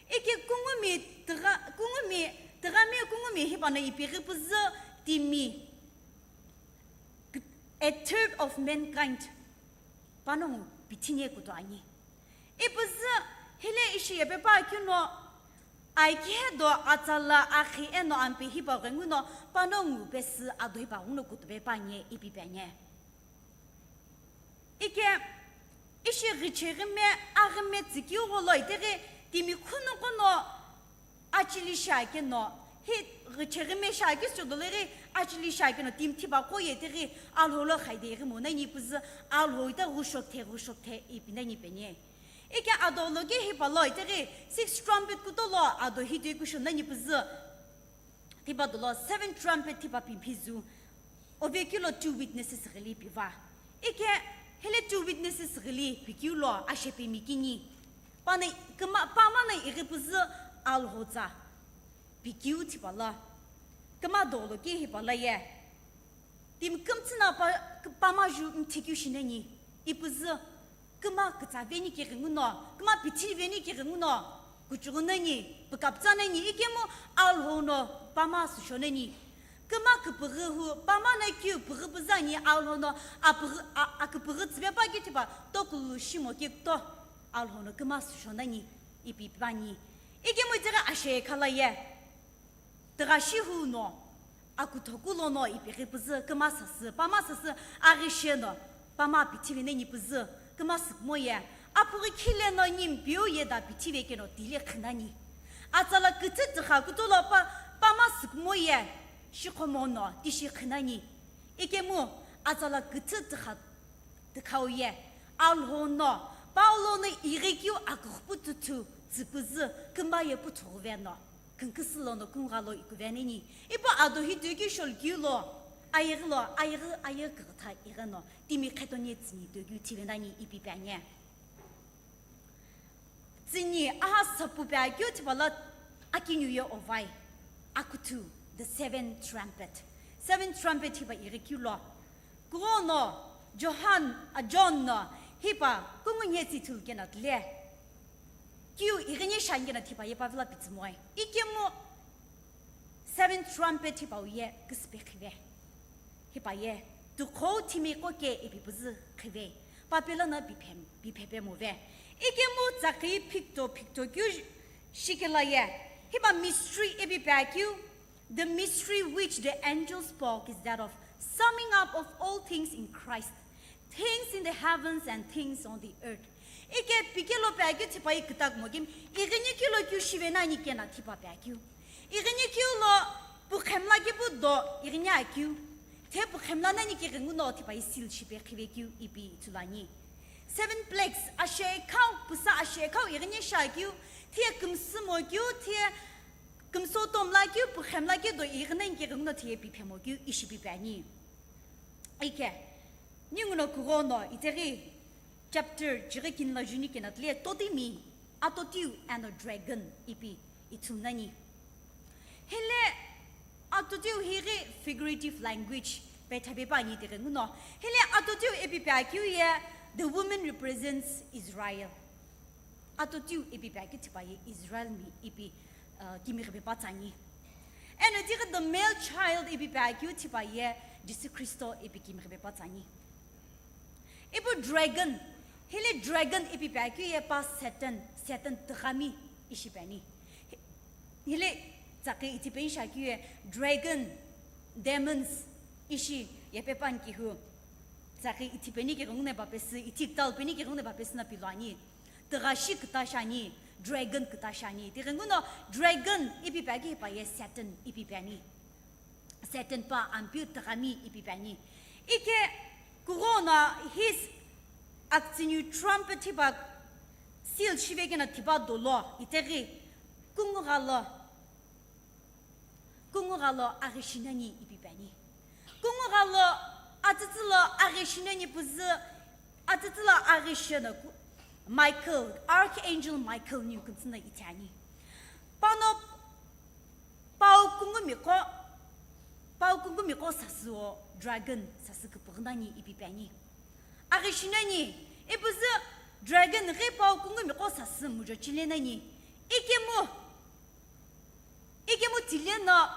Ike kungumi tigha-, kungumi tighami kungumi hipano ipighi puzu timi, a third of mankind, panongu pithine kutu ani. Ipuzu hile ishi yepe pa keu no, aikehe do atsala akhi eno ampe hipa ghenguno panongu pesü ado hipa ghenguno kutupe pa ani ipi piani. Ike, ishi ghicheghi me, aghi me tsükeu gholo itaghi, timi khunoqo no achili shiakeno, hi ghicheghi me shiakeu shodolo ghi achili shiakeno, timi thipa qo ye itaghi, Alhou lo khaide ghi mo nani puzu, Alhou ita ghushok the, ghushok the ipi nani peni. Ike ado lo ke hipa lo itaghi, six trumpet kuto lo ado hi tui kusho nani puzu. Tipa dolo seven trumpet tipa pimphi zu. Ovekeu lo two witnesses ghili piva. Ike hile two witnesses ghili pikeu lo ashepe mikini. Pana kema, pamano ighi puzu Alhou tsa pikeu tipa lo. Kema dolo ke hipa lo ye. Timi kümtsü na pa, pamaju mthikeu shineni. Ipuzu kema kütsa veni kighi nguno, kema pithi veni kighi nguno. kuchughu nani, pükapütsa nani, ikemu Alhou no pama süsho nani. Küma küpüghü hu, pama no keu püghü püzü ani, Alhou no apüghü, a-, aküpüghü tsüpe pa keu tipa, tokulu shimo keu to, Alhou no küma süsho nani, ipi püani. Ikemu itaghi ashe khala ye. Tighashi hu no, akuthoku lono ipighi püzü küma sasü, pama sasü aghi she no, pama pithivi neni püzü küma sükümo ye, apüghi khile no nimpeu ye da pithivi keno tile khünani. Atsala küthü tigha kutulo pa, pama sükümo ye, shikhomo no tishi khünani. Ikemu atsala küthü tigha tikhau ye, Alhou no, Paulo no ighikeu aküghüpu tuthu tsüpüzü kümba ye puthughuve no. Künküsü lono kungha lo ikuveneni. Ipu ado hi dökeu sholu keu lo. Ayeghi lo, ayeghi, ayeghi küghütha ighi no. Timi khetoni tsüni dökeu thivenani ipi püani. Tsüni aha sapu püakeu thipa lo akiniu ye ovai. Akuthu, the seventh trumpet. Seventh trumpet hipa ighikeu lo. Kuo no, Johan, a, John no, hipa kungu nye tsü ithulu kena tile. Kiu ighi ni shani kena thipa ye pa vila pitsümoi. Ikemu seven trumpet hipa uye küsüpe khive. Hipa ye, tukhou thimi koke ipi püzü khive. Papelo no biphem, biphepe move. Ikemu tsakhi phikto, phikto keu shikela ye. Hipa mystery ipi püakeu. The mystery which the angel spoke is that of summing up of all things in Christ, things in the heavens and things on the earth. Ike pikelo püakeu thipa ye küta kumo kemi, ighinikeu lo keu shive nani kena thipa püakeu. Ighinikeu lo pukhemla kepu do ighini akeu. Te pukhemla nani keghengu no thipa ye seal shipe khive keu ipi ithulu ani. Seven plagues, ashekhau, pusa ashekhau ighini shakeu, thiye kümsü mo keu, thiye kümsü tomla keu, pukhemla keu do ighinani keghengu no thiye piphemo keu ishi pipe ani. Ike, ninguno kugho no itaghi chapter chighi kinila juni kena tile totimi, atotiu and a dragon ipi ithulu nani. Hile atotiu highi figurative language petha pepa ani tighengu no. Hile atotiu ipi püakeu ye, the woman represents Israel. Atotiu ipi püakeu thipa ye Israel mi ipi, uh, kimighipe pa tsü ani. Eno tighi the male child ipi püakeu thipa ye Jisü Khristo ipi kimighipe pa tsü ani. Ipu dragon, hile dragon ipi püakeu ye pa Satan, Satan tighami ishi püani. Hile tsakhi ithipeni shakeu ye dragon, demons ishi yepe püani kihu. Tsakhi ithipeni keghengu no pa pesü, ithi ktalpeni keghengu no pa pesü no pilo ani. Tighashi küta shani, dragon küta shani. Tighengu no dragon ipi püakeu hipa ye Satan ipi püani. Satan pa Ampeu tighami ipi püani. Ike kugho no his aktsüniu trumpet hipa seal shive kena thipa dolo itaghi kungugha lo, kungugha lo aghi shi nani ipi püani. Kungugha lo atsütsü lo aghi shi nani püzü, atsütsü lo aghi shi no ku-, Michael, Archangel Michael niu kümtsü no ithi ani. Pano Pau kungumi qo, pau kungumi qo sasü o dragon sasü küpüghü nani ipi püani. Aghi shi nani, ipüzü dragon ghi pau kungumi qo sasü mujo chile nani. Ikemu, ikemu tile no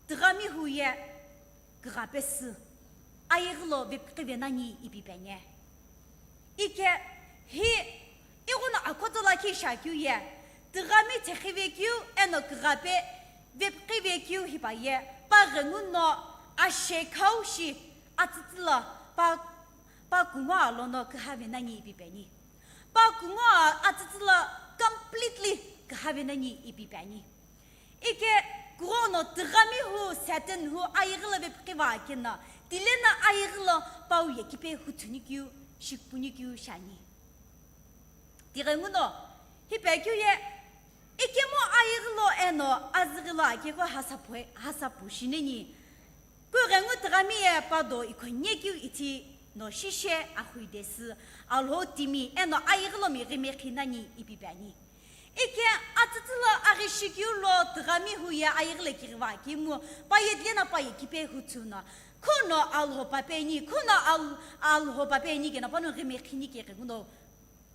tighami hu ye kügha pesü, ayeghi lo vepikhive nani ipi püani. Ike hi ighono akhoto lakhi shakeu ye, tighami thekhive keu eno küghape vepikhive keu hipa ye, pa ghenguno ashekhau shi atsütsü lo pa, pa kunguo lono kühave nani ipi püani. Pa kunguo atsütsü lo completely kühave nani ipi püani. Ike kughono tighami hu Satan hu ayeghi lo vepikhiva keno, tile no ayeghi lo pau yekipe huthunikeu, shikpunikeu shani. Tighenguno, hipekeu ye, ikemu ayeghi lo eno azüghi lo akeghi hasa pu-, hasa pu shi nani. Kughengu tighami ye pa do ikhonye keu ithi no shishe axu desü, Alhou timi eno ayeghi lo mi ghimekhi nani ipi püani. Ike atsütsü lo aghi shikeu lo tighami hu ye ayeghi lo kighiva kemu, pa ye tile no pa yekipe huthu no, khuno Alhou pa püani, khuno Al-, Alhou pa püani keno pano ghimekhi ni keghenguno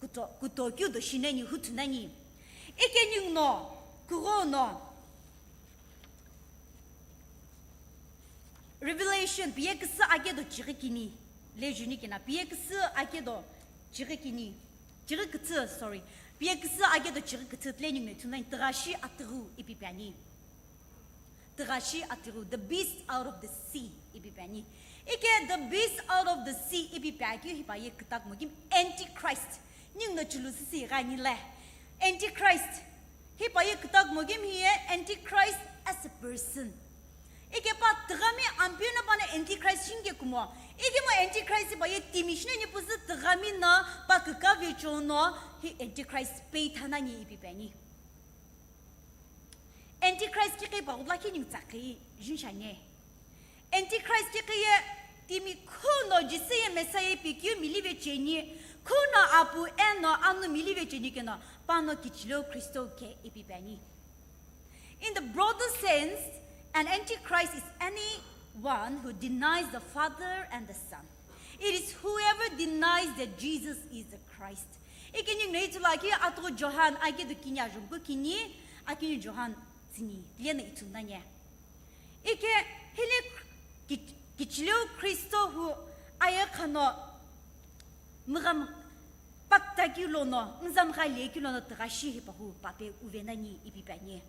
kuto, kuto keu do shi nani huthu nani. Ike ninguno, kughono, Revelation, piye küsü ake do chighi kini, le juni kina, piye küsü ake do chighi kini, chighi kütsü, sorry, piye küsü ake do chighi kütsü, tile ninguno ithulu nani, tighashi atighu ipi pi ani. Tighashi atighu, the beast out of the sea, ipi pi ani. Ike the beast out of the sea, ipi pi akeu hipaye küta kumo kemi Antichrist. Ninguno chulu sisi ghani le. Antichrist. Hipaye küta kumo kemi hiye Antichrist as a person. Ike pa tighami Ampeu no pano Antichrist shinike kumo. Ike mo Antichrist hipaye timi shina ni pusu tighami no pa kükave chono hi Antichrist peitha nani ipi pi ani. Antichrist kikhi pa ghutla kini tsakhi jinshani. Antichrist kikhi ye timi khuno Jisü ye Messiah pikeu milive cheni, khuno apu eno anu milive cheni keno, pano kichileu Kristo ke ipi pi ani. In the broader sense, an antichrist is anyone who denies the Father and the Son. It is whoever denies that Jesus is the Christ. Ike ninguno ithulu akeu atughu Johan ake do kini ajumku kini, akini Johan tsini, tile no ithulu nani. Ike hile ki-, kichileu Kristo hu aye khano mgham pakta keu lono, mzam ghale keu lono tighashi hipahu pape uve nani ipi pi ani.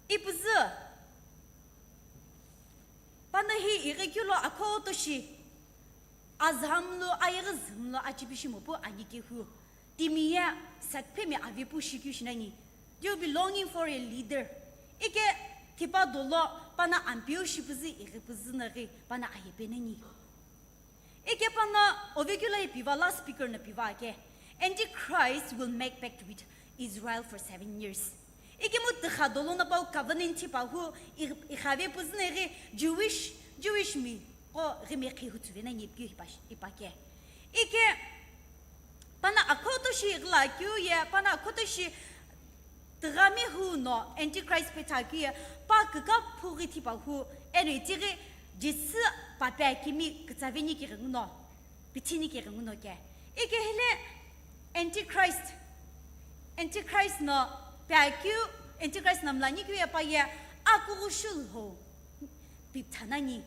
Ipuzü, pano hi ighi keu lo akhoto shi, azhamlo, ayeghi zhimlo achipishi mopu ani kehu, timi ye satphemi avepu shikeu shinani, they will be longing for a leader. Ike thipa dolo pano Ampeu shipuzü ighi puzü no ghi pano aye pi nani. Ike pano ovekeu lo ipiva, last speaker no piva ake, Antichrist will make pact with Israel for seven years. Ike mu tigha dolo no pau covenant hipahu i-, ikhave puzü no ghi Jewish, Jewish mi qo ghi mekhi hutsuve nani ipi keu hipa-, ipa ke. Ike pano akhoto shi ighila keu ye, pano akhoto shi tighami hu no Antichrist petha keu ye, pa küka phughi thipahu, eno itighi Jisü pape akemi kütsave nike ghenguno, pithi nike ghenguno ke. Ike hile Antichrist, Antichrist no pe akeu, Antichrist no mla nikeu ye pa ye, akughushi Alhou piptha nani,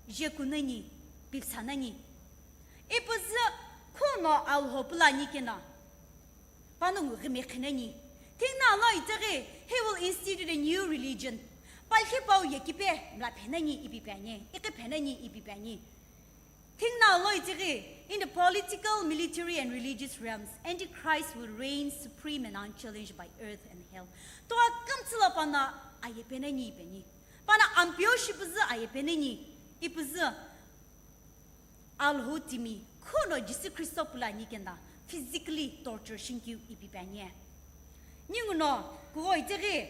jeku nani, pipsa nani. Ipuzü khuno Alhou pula nikeno, pano ngu ghi mekhi nani. Tinguna lo itighi, he will institute a new religion. Palkhi pau ye kipe mla phe nani ipi pi ani, iqi phe nani ipi pi ani. Tinguna lo itighi, in the political, military and religious realms, Antichrist will reign supreme and unchallenged by earth and hell. Toa kamtsü lo pano aye pi nani ipi ani. Pano Ampeu shipuzü aye pi nani, ipuzü Alhou timi khuno Jisü Kristo pula nikeno physically torture shinikeu ipi pi ani. Ninguno kugho itighi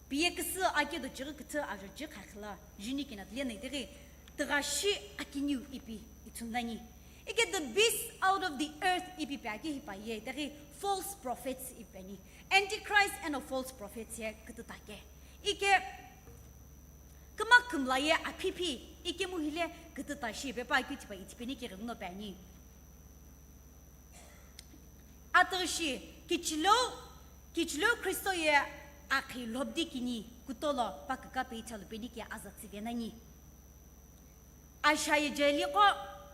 piye küsü ake do chighi küthü ajo chighi khakhila juni kina tile no itighi tighashi akiniu ipi ithulu nani. Ike the beast out of the earth ipi pi ake hipaye itighi false prophets ipi ani. Antichrist and a false prophets ye kütüta ke. Ike küma kümla ye aphipi, ikemu hile kütüta shi pepa keu tipau ithipeni kighenguno pi ani. Atüghi shi kichileu, kichileu Kristo ye akhi lhobdi kini kutolo pa küka peitha lupeni ke aza tsüve nani. Ashaye jeli qo,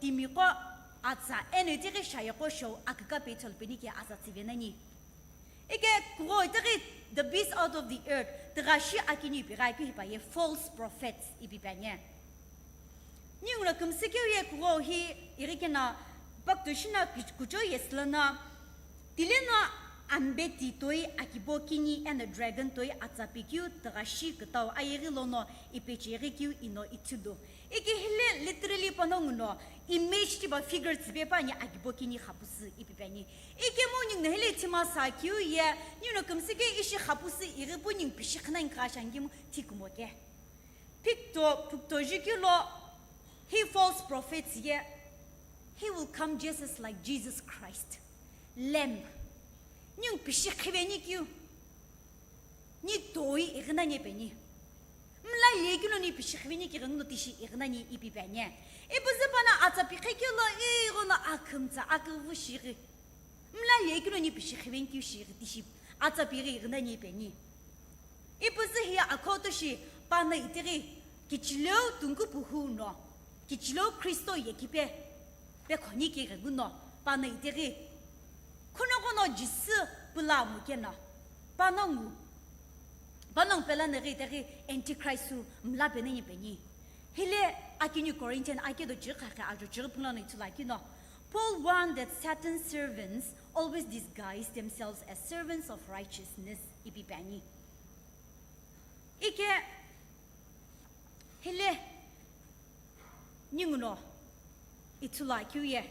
timi qo, atsa, eno itighi shaye qo shou aküka peitha lupeni ke aza tsüve nani. Ike kugho itighi the beast out of the earth, tighashi akiniu ipi ghi keu hipaye false prophets ipi pi ani. Ninguno kümsü keu ye kugho hi ighi kena bakuto shina kuch-, kuchou yesü lono, tile no ambeti toi akibo kini eno dragon toi atsa pikeu tighashi kütau ayeghi lono ipecheghi keu ino ithulu. Ike hile literally panongu no image tipau figure tsüpe püani akibo kini xapusü ipi pi ani. Ikemu ninguno hile thima sa keu ye, ninguno kümsü keu ishi xapusü ighi pu ningu pishi khina inqha shangemu thi kumo ke. Phikto, phukto jukeu lo, he false prophets ye, he will come just as like Jesus Christ. Lamb. Ningu pishi khiveni keu. Ni toi ighi nani peni. Mla yekiloni pishi xiveni kighengu no tishi ighinani ipi pi ani. Ipuzu pano atsa pikhe kilo ighono akhümtsa aküvu shighi. Mla yekiloni pishi xiveni keu shighi tishi atsa pighi ighinani ipi ani. Ipuzu hiya akhoto shi pano itiri kichileu tunku puhu no, kichileu Kristo yekipe, pekhoni kighengu no pano itiri. Khunoghono Jisü pula mu keno, panongu, panongu pela neri itiri Antichrist mla peneni peni. Hile akini Corinthian akedo chighi khakhe ajo chighi punglono ithulu akino, Paul warned that Satan's servants always disguise themselves as servants of righteousness ipi pi ani. Ike hile ninguno ithulu akeu ye.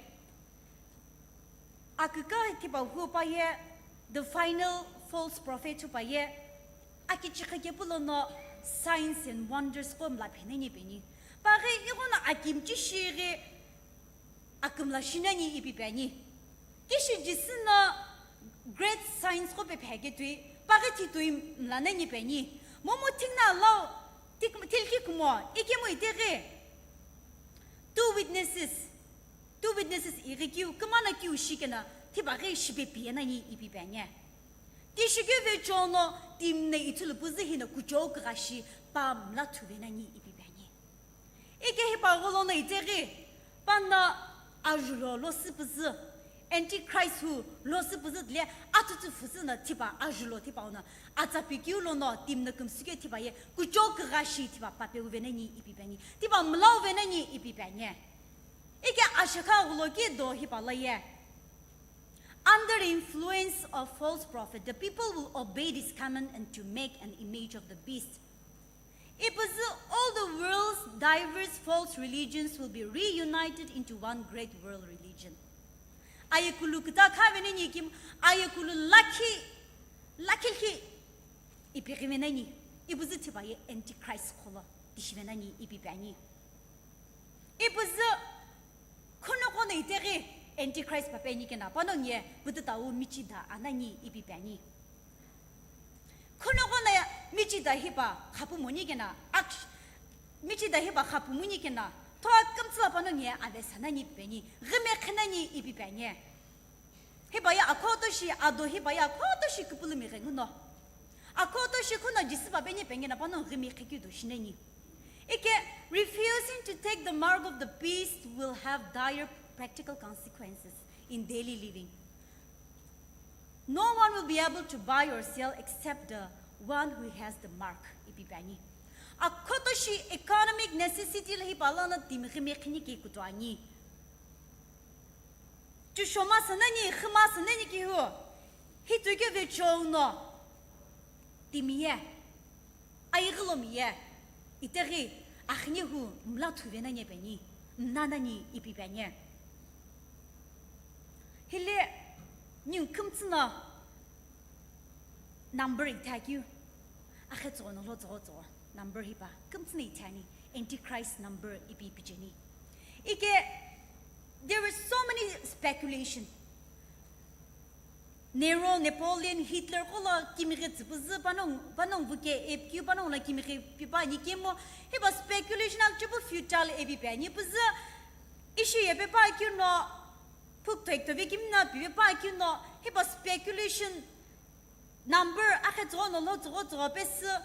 Aküka thipa hu pa ye, the final false prophet hu pa ye, akichikha kepu lono signs and wonders qo mla pheneni peni. Paghi ighono akimchi shighi akümla shinani ipi pi ani. Kishi Jisü no great signs qo pe pheketui, paghi thitui mla nani peni. Momu thingna lau, thilki kumo, ikemu itiri. Two witnesses, two witnesses ighi keu, kümana keu shikena, thipaghi shipe piye nani ipi pi ani. Tishikeu vecheono, timne ithulu puzu hino kuchou kughashi pa mla thuve nani ipi pi ani. Ike hipa gholono itiri, pano ajulo losü puzu, Antichrist hu losü puzu dile atutsu phusü no thipa ajulo thipa ono atsa pikeu lono timno kümsükeu thipa ye kuchou kughashi thipa pape uve nani ipi pi ani, thipa mla uve nani ipi pi ani. Ike ashakha ghulo kido hipa la ye. Under the influence of false prophet, the people will obey this command and to make an image of the beast. Ipuzu all the world's diverse false religions will be reunited into one great world religion. Ayekulu küta kha veneni kim, ayekulu lakhi, lakhi lhi ipi ghi veneni, ipuzu thipa ye Antichrist qholo tishi veneni ipi pi ani. Ipuzu khunoghono itiri Antichrist pape ani kena, panongu ye pütütau michida anani ipi pi ani. Khunoghono michida hipa khapu moni kena, aksh-, michida hipa khapu moni kena, thoa kümtsüla panongu ye avesa nani ipi pi ani, ghime khenani ipi pi ani. Hipa ye akhoto shi ado hipa ye akhoto shi kupulumi ghenguno. Akhoto shi khuno Jisü pa peni pengena pano ghimi khekeu do shineni. Ike, refusing to take the mark of the beast will have dire practical consequences in daily living. No one will be able to buy or sell except the one who has the mark. Ipi pi ani. Akhoto shi economic necessity la hipa lono timi ghimi khini ke kuto ani. Chushoma sanani, khima sanani kihu. Hitu ke vecheono. Timiye. Aighilomiye. Iteri, akhini hu mla thuve nani peni. Mna nani ipi pi ani. Hile, ningu kümtsü no number ithe akeu. Akhe tsono lo tsogo tsogo. Number hipa. Kümtsü no ithe ani. Antichrist number ipi ipi cheni. Ike, there were so many speculation. Nero, Napoleon, Hitler, qolo kimighi tsüpüzü panong, panong vuke epikeu panong la kimighi pipa ani kemo, hipa speculation akchipu futile epi pi ani püzü, ishi yepe pa keu no, phuk thek thove kimna pipe pa keu no, hipa speculation number akhe tsogo no lo tsogo tsogo pesü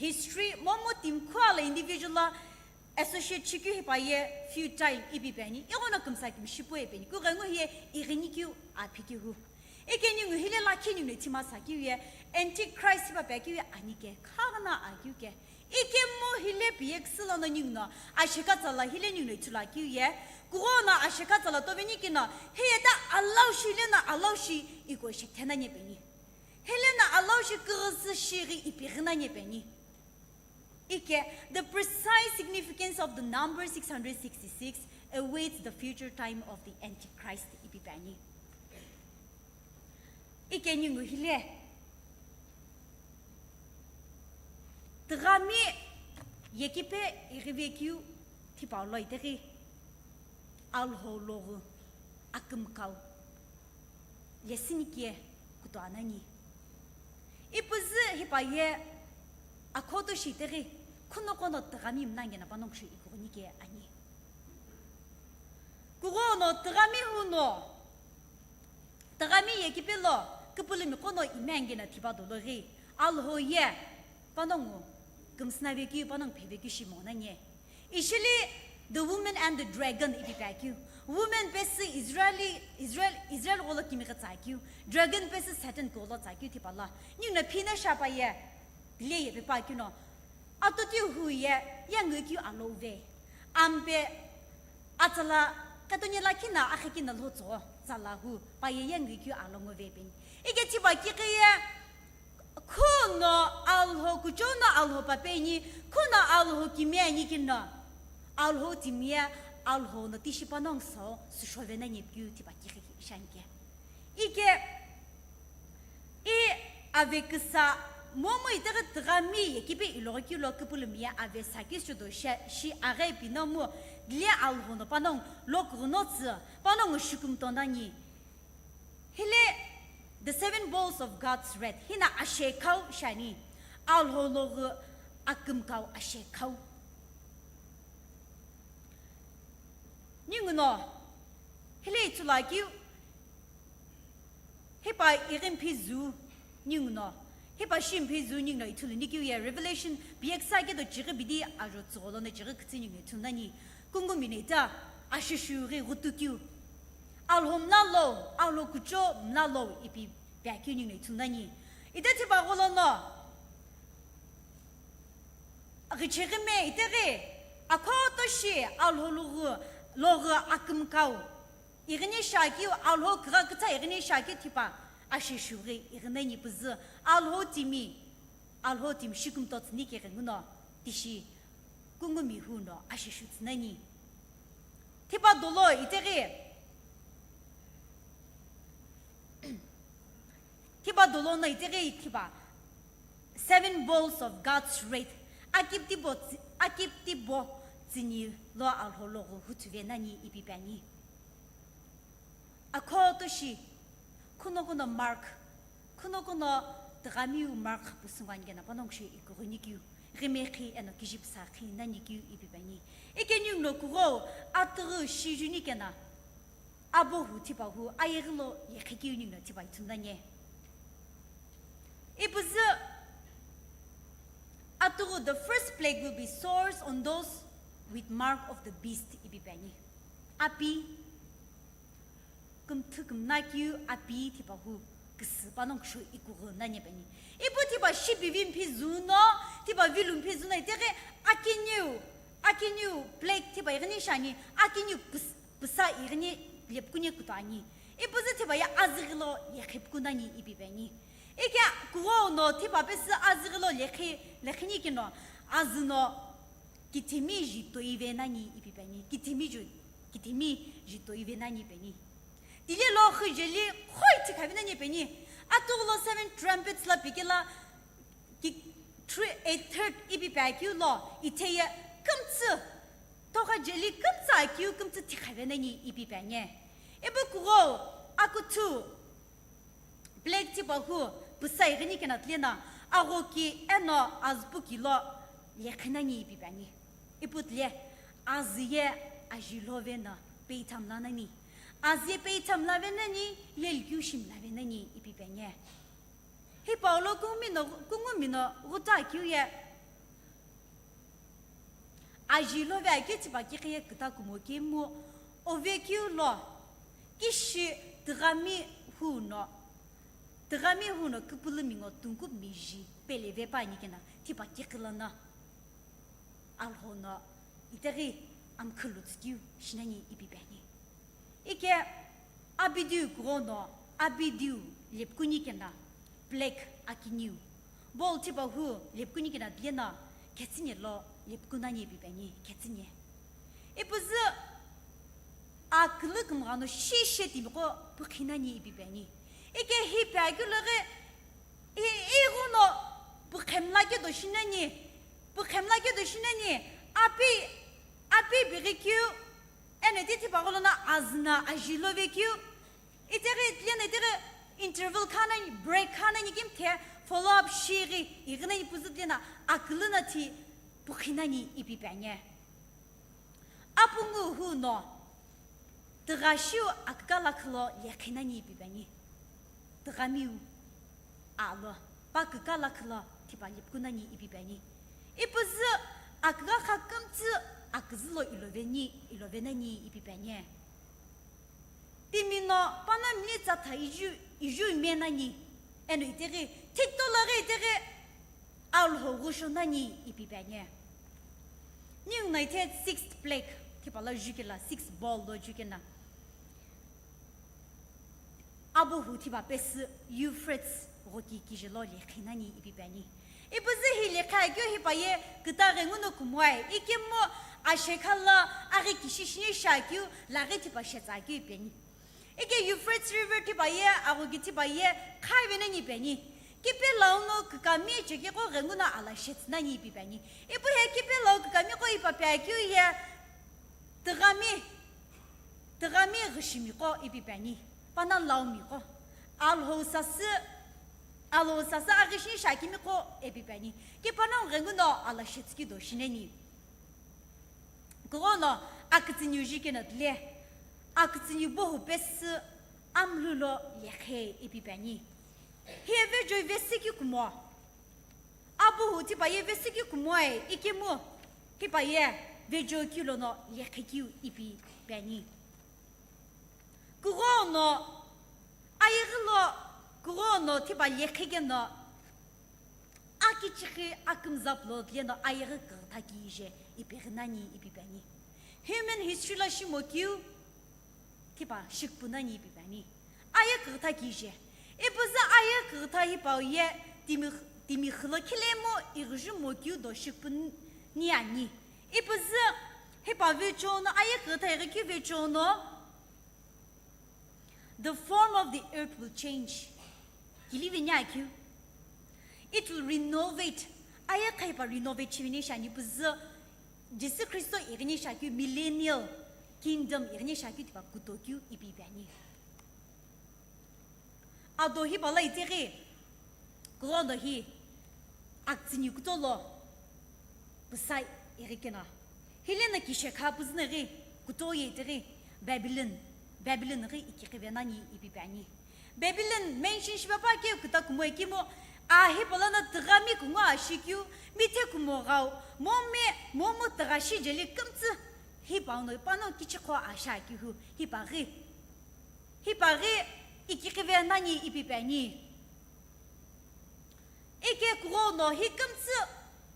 history, momu timi khua la individual la associate chikeu hipa ye futile ipi pi ani, ighono kümsa kimi shipu epeni, kughengu hiye ighini keu aphi keu hu. Ike ningu hile lakhi ningu ithima sa keu ye, Antichrist hipa pi akeu ye ani ke, khaghi no akeu ke. Ikemu hile piye küsü lono ninguno ashekatsa la hile ninguno ithulu akeu ye, kughono ashekatsa la toveni keno, hiye ta alaushi hile no alaushi iko shekthena nyepeni. Hile no alaushi kughusu shighi ipighi na nyepeni. Ike, the precise significance of the number six hundred sixty-six awaits the future time of the Antichrist ipi pi ani. Ike ningu hile. Tüghami yekipe ighive keu thipa lo iteri. Alhou loghu akümkau. Lesini keu kutoanani. Ipüzü hipa ye akhoto shi iteri. Khunoqo no tüghami mlangena panongu sho ikughunike ani. Kughono tüghami huno, tüghami ye kipelo, küpülümi qono imengena thipa dolo ghi, Alhou ye panongu kümsüna vekeu, panongu phevekeu shimo nani. Ishili the woman and the dragon ipi pekeu. Woman pesü Israeli, Israel, Israel gholo kimi ghi tsakeu. Dragon pesü Satan gholo tsakeu thipa la. Ninguno phina shapaye, le ye pepa keu no. Atotiu hu ye, yengikeu alo uve. Ampe atsala, katonie lakhi na akhekina lhotso, tsala hu, paye yengikeu alo ngove peni. Ike thipa kikhiye, khuno Alhou kuchou no Alhou papeni, khuno Alhou kimiye ani kino. Alhou timiye, Alhou no tishi panongu so, süshove nani pekeu thipa kikhi shanike. Ike, i ave küsa momu itaghi tüghami ye kipe iloghokeu lo küpülümi ye ave sakisü do shi, shi aghi pinomu, dile Alhou no panongu lokughuno tsü, panongu shikümto nani. Hile the seven bowls of God's wrath, hina ashekhau shani, Alhou loghi akümkhau ashekhau. Ninguno, hile ithulu akeu, hipa ighimi phizu, ninguno, hipa shimi phizu, ninguno ithulu nikeu ye Revelation, biyeksa kedo chighi bidi ajo tsügholo no chighi kütsü ninguno ithulu nani, kungumi no ita, ashishu ghi ghutukeu, Alhou mlalo, Alhou kuchou mlalo ipi pekeu ninguno ithulu nani. Ita thipa gholo no, ghichighi me itaghi, akhoto shi Alhou loghi, loghi akümkhau. Ighini shakeu, Alhou kugha kütsa ighini shakeu thipa, ashishu ghi ighini ni püzü, Alhou timi, Alhou timi shikümto tsüni keghi nguno, tishi, kungumi huno, ashishu tsü nani. Thipa dolo itaghi, Thipa dolo no itaghi thipa seven bowls of God's wrath. Akiptibo tsi-, akiptibo tsini lo Alhou loghi huthuve nani ipi peni. Akhoto shi, khunoqo no mark, khunoqo no tüghamiu mark pusüngwa ani keno panongu sho ikughuni keu, ghimekhi eno kijipsa khi nani keu ipi peni. Ike ninguno kugho, atughu shijuni keno, abo hu thipa hu, ayeghi lo yekhe keu ninguno thipa ithulu nani. Ipüzü atughu, the first plague will be sores on those with mark of the beast, ipi peni. Api, kümthü kümna keu api thipa hu, küsü panongu sho ikughu nani peni. Ipu thipa shipivi mphi zuno, thipa vilu mphi zuno, itaghi akiniu, akiniu plague thipa ighini shani, akiniu püs-, püsa ighini lepkuni kutu ani. Ipüzü thipa ye azüghi lo yekhe puku nani ipi peni. Ike kugho no thipa pesü azüghi lo lekhi, lekhini keno, azü no kithimi ji toive nani ipi peni. Kithimi ju, kithimi ji toive nani peni. Tile lo khijeli khoi thikhave nani peni. Atughu lo seven trumpets la pikela, ki three, a third ipi pekeu lo, itheye kümtsü, togha jeli kümtsü akeu kümtsü thikhave nani ipi peni. Ipu kugho akuthu plague thipa hu püsa ighini keno tile no, aghoki eno azüpuki lo lekhe nani ipi peni. Ipu tile azü ye aji love no peitha mla nani. Azü ye peitha mlave nani, lelkeu shi mlave nani ipi peni. Hipau lo kungumi no, kungumi no ghuta keu ye, aji love akeu thipa kikhiye küta kumo kemu, ove keu lo, kishi tüghami hu no, tüghami hu no küpülümi ngo tungkupmi ji pele ve pa ani keno thipa kikhi lono, Alhou no itaghi amkhulu tsükeu shi nani ipi peni. Ike abidiu kugho no, abidiu lepkuni keno, plague akiniu. Bowl thipa hu lepkuni keno tile no, khetsüne lo lepku nani ipi peni, khetsüne. Ipüzü akülü kümgha no shishe timiqo pükhi nani ipi peni. Ike hi pekeu lo ghi, i, ighono pükhe mla kedo shi nani, pükhe mla kedo shi nani, api, api bighi keu, eno ti thipa gholono azü no aji love keu, itaghi tile no itaghi interval kha nani, break kha nani kimthe, follow up shighi, ighini ipüzü tile no akülü no thi, pukhi nani ipi pi ani. Apungu hu no tigha shiu aküka lakhi lo lekhi nani ipi pi ani. Tighamiu alo pa küka lakhi lo thipa lipku nani ipi pi ani. Ipuzü aküka kha kümtsü aküzü lo ilove ni, ilove nani ipi pi ani. Timi no panongu mli tsatha iju, iju me nani, eno itaghi thikto laghi itaghi Alhou ghusho nani ipi pi ani. Ningu no ithe sixth plague thipa lo jukela, sixth bowl lo jukena. Abuhu thipa pesü Euphrates ghoki kije lo lekhi nani ipi pi ani. Ipuzü hi lekhi akeu hipa ye kütaghi nguno kumoe, ikemu ashekha lo aghi kishi shini shi akeu laghi thipa shetsa akeu ipi ani. Ike Euphrates River thipa ye, aghuki thipa ye, khaive nani ipi ani. Kipe lau no kükami chekegho ghenguno ala shetsü nani ipi pi ani. Ipu he kipe lau kükami qo ipa pi akeu ye, tighami, tighami ghishimi qo ipi pi ani. Pana laumi qo. Alhou sasü, Alhou sasü aghi shini shi akimi qo ipi pi ani. Ke panongu ghenguno ala shetsü kido shi nani. Kughono akütsüniu jukena tile, akütsüniu buhu pesü amlu lo lekhi ipi pi ani. Hi vechoi vesikeu kumo. Abuhu thipa ye vesikeu kumoe, ikemu thipa ye vechoi keu lono lekhi keu ipi pi ani. Kughono ayeghi lo, kughono thipa lekhi keno akichighi akümza pulot leno ayeghi küghütha kije ipeghi nani ipi pi ani. Human history lo shimo keu thipa shikpu nani ipi pi ani. Aye küghütha kije. Ipuzü aye küghütha hipau ye timi, timi khilo khilemu ighi jumo keu do shikpu ni ani. Ipuzü hipa vechoi no aye küghütha ighi keu vechoi no, the form of the earth will change. Kilive ni akeu. It will renovate. Aye kha hipa renovate shive ni shi ani puzü Jisü Khristo ighi ni shi akeu millennial kingdom ighi ni shi akeu tipa kuto keu ipi pi ani. Ado hipa lo itaghi, kughono hi akütsüniu kuto lo püsa ighi kena. Hileno kishekha püzü no ghi kuto ye itaghi Babylon, Babylon ghi ikighive nani ipi pi ani. Babylon mention shipe pa keu küta kumo ikemu, a hipa lono tighami kungu ashikeu, mithe kumo ghau, momu, momu tigha shi jeli kümtsü, hipau no panongu kichigho ashakeu hu, hipa ghi. Hipa ghi ikighive nani ipi pi ani. Ike kughono hi kümtsü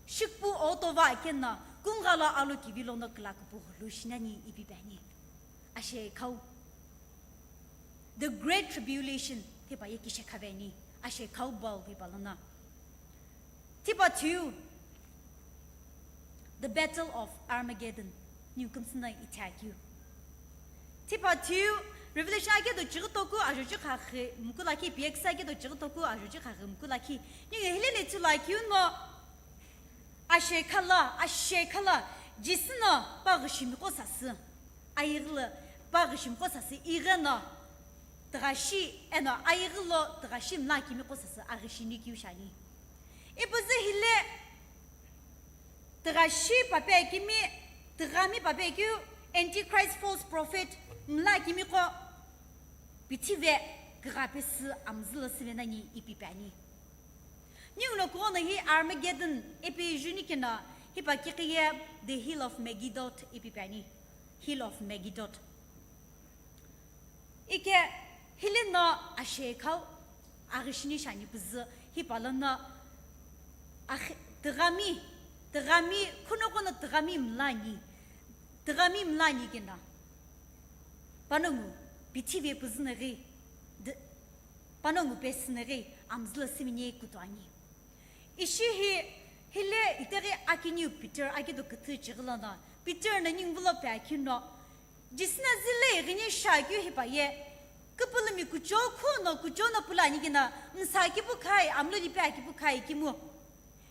shikpu otova keno kungha lo alokivi lono küla kupu ghulu shi nani ipi pi ani. Ashekhau. The Great Tribulation thipa ye kishekhave ani. Ashekhau bowl hipa lono. Thipa thiu, the Battle of Armageddon, niu kümtsü no ithi akeu. Thipa thiu, Revelation akedo chighi toku ajoji khaghi mkulu akhi, P X akedo chighi toku ajoji khaghi mkulu akhi. Niu hile le thilu akeu no, ashekha lo, ashekha lo, Jisü no pa ghishimiqo sasü. Ayeghi lo pa ghishimiqo sasü ighi no, tigha shi eno ayeghi lo tigha shi mla kimiqo sasü aghi shini keu shi ani. Ipuzü hile tigha shi pape kimi, tighami pape keu, Antichrist, false prophet mla kimiqo pithive kigha pesü amzü lo süve nani ipi pi ani. Ningu no kughono hi Armageddon ipi juni keno hipa kikhiye the Hill of Megiddo ipi pi ani. Hill of Megiddo. Ike hile no ashekhau aghi shini shi ani püzü hipa lono aghi-, tighami, tighami, khunoqo no tighami mla ani, tighami mla ani keno panongu pithive püzü no ghi, di-, panongu pesü no ghi amzü lo süveni kuto ani. Ishi hi, hile itaghi akiniu Peter akido küthü chighi lono, Peter no ningu vilo pe akeu no, Jisü no zile ighini shi akeu hipa ye, küpülümi kuchou khuno kuchou no pula ani keno, msa kipu khai, amlo lipe akipu khai kimu.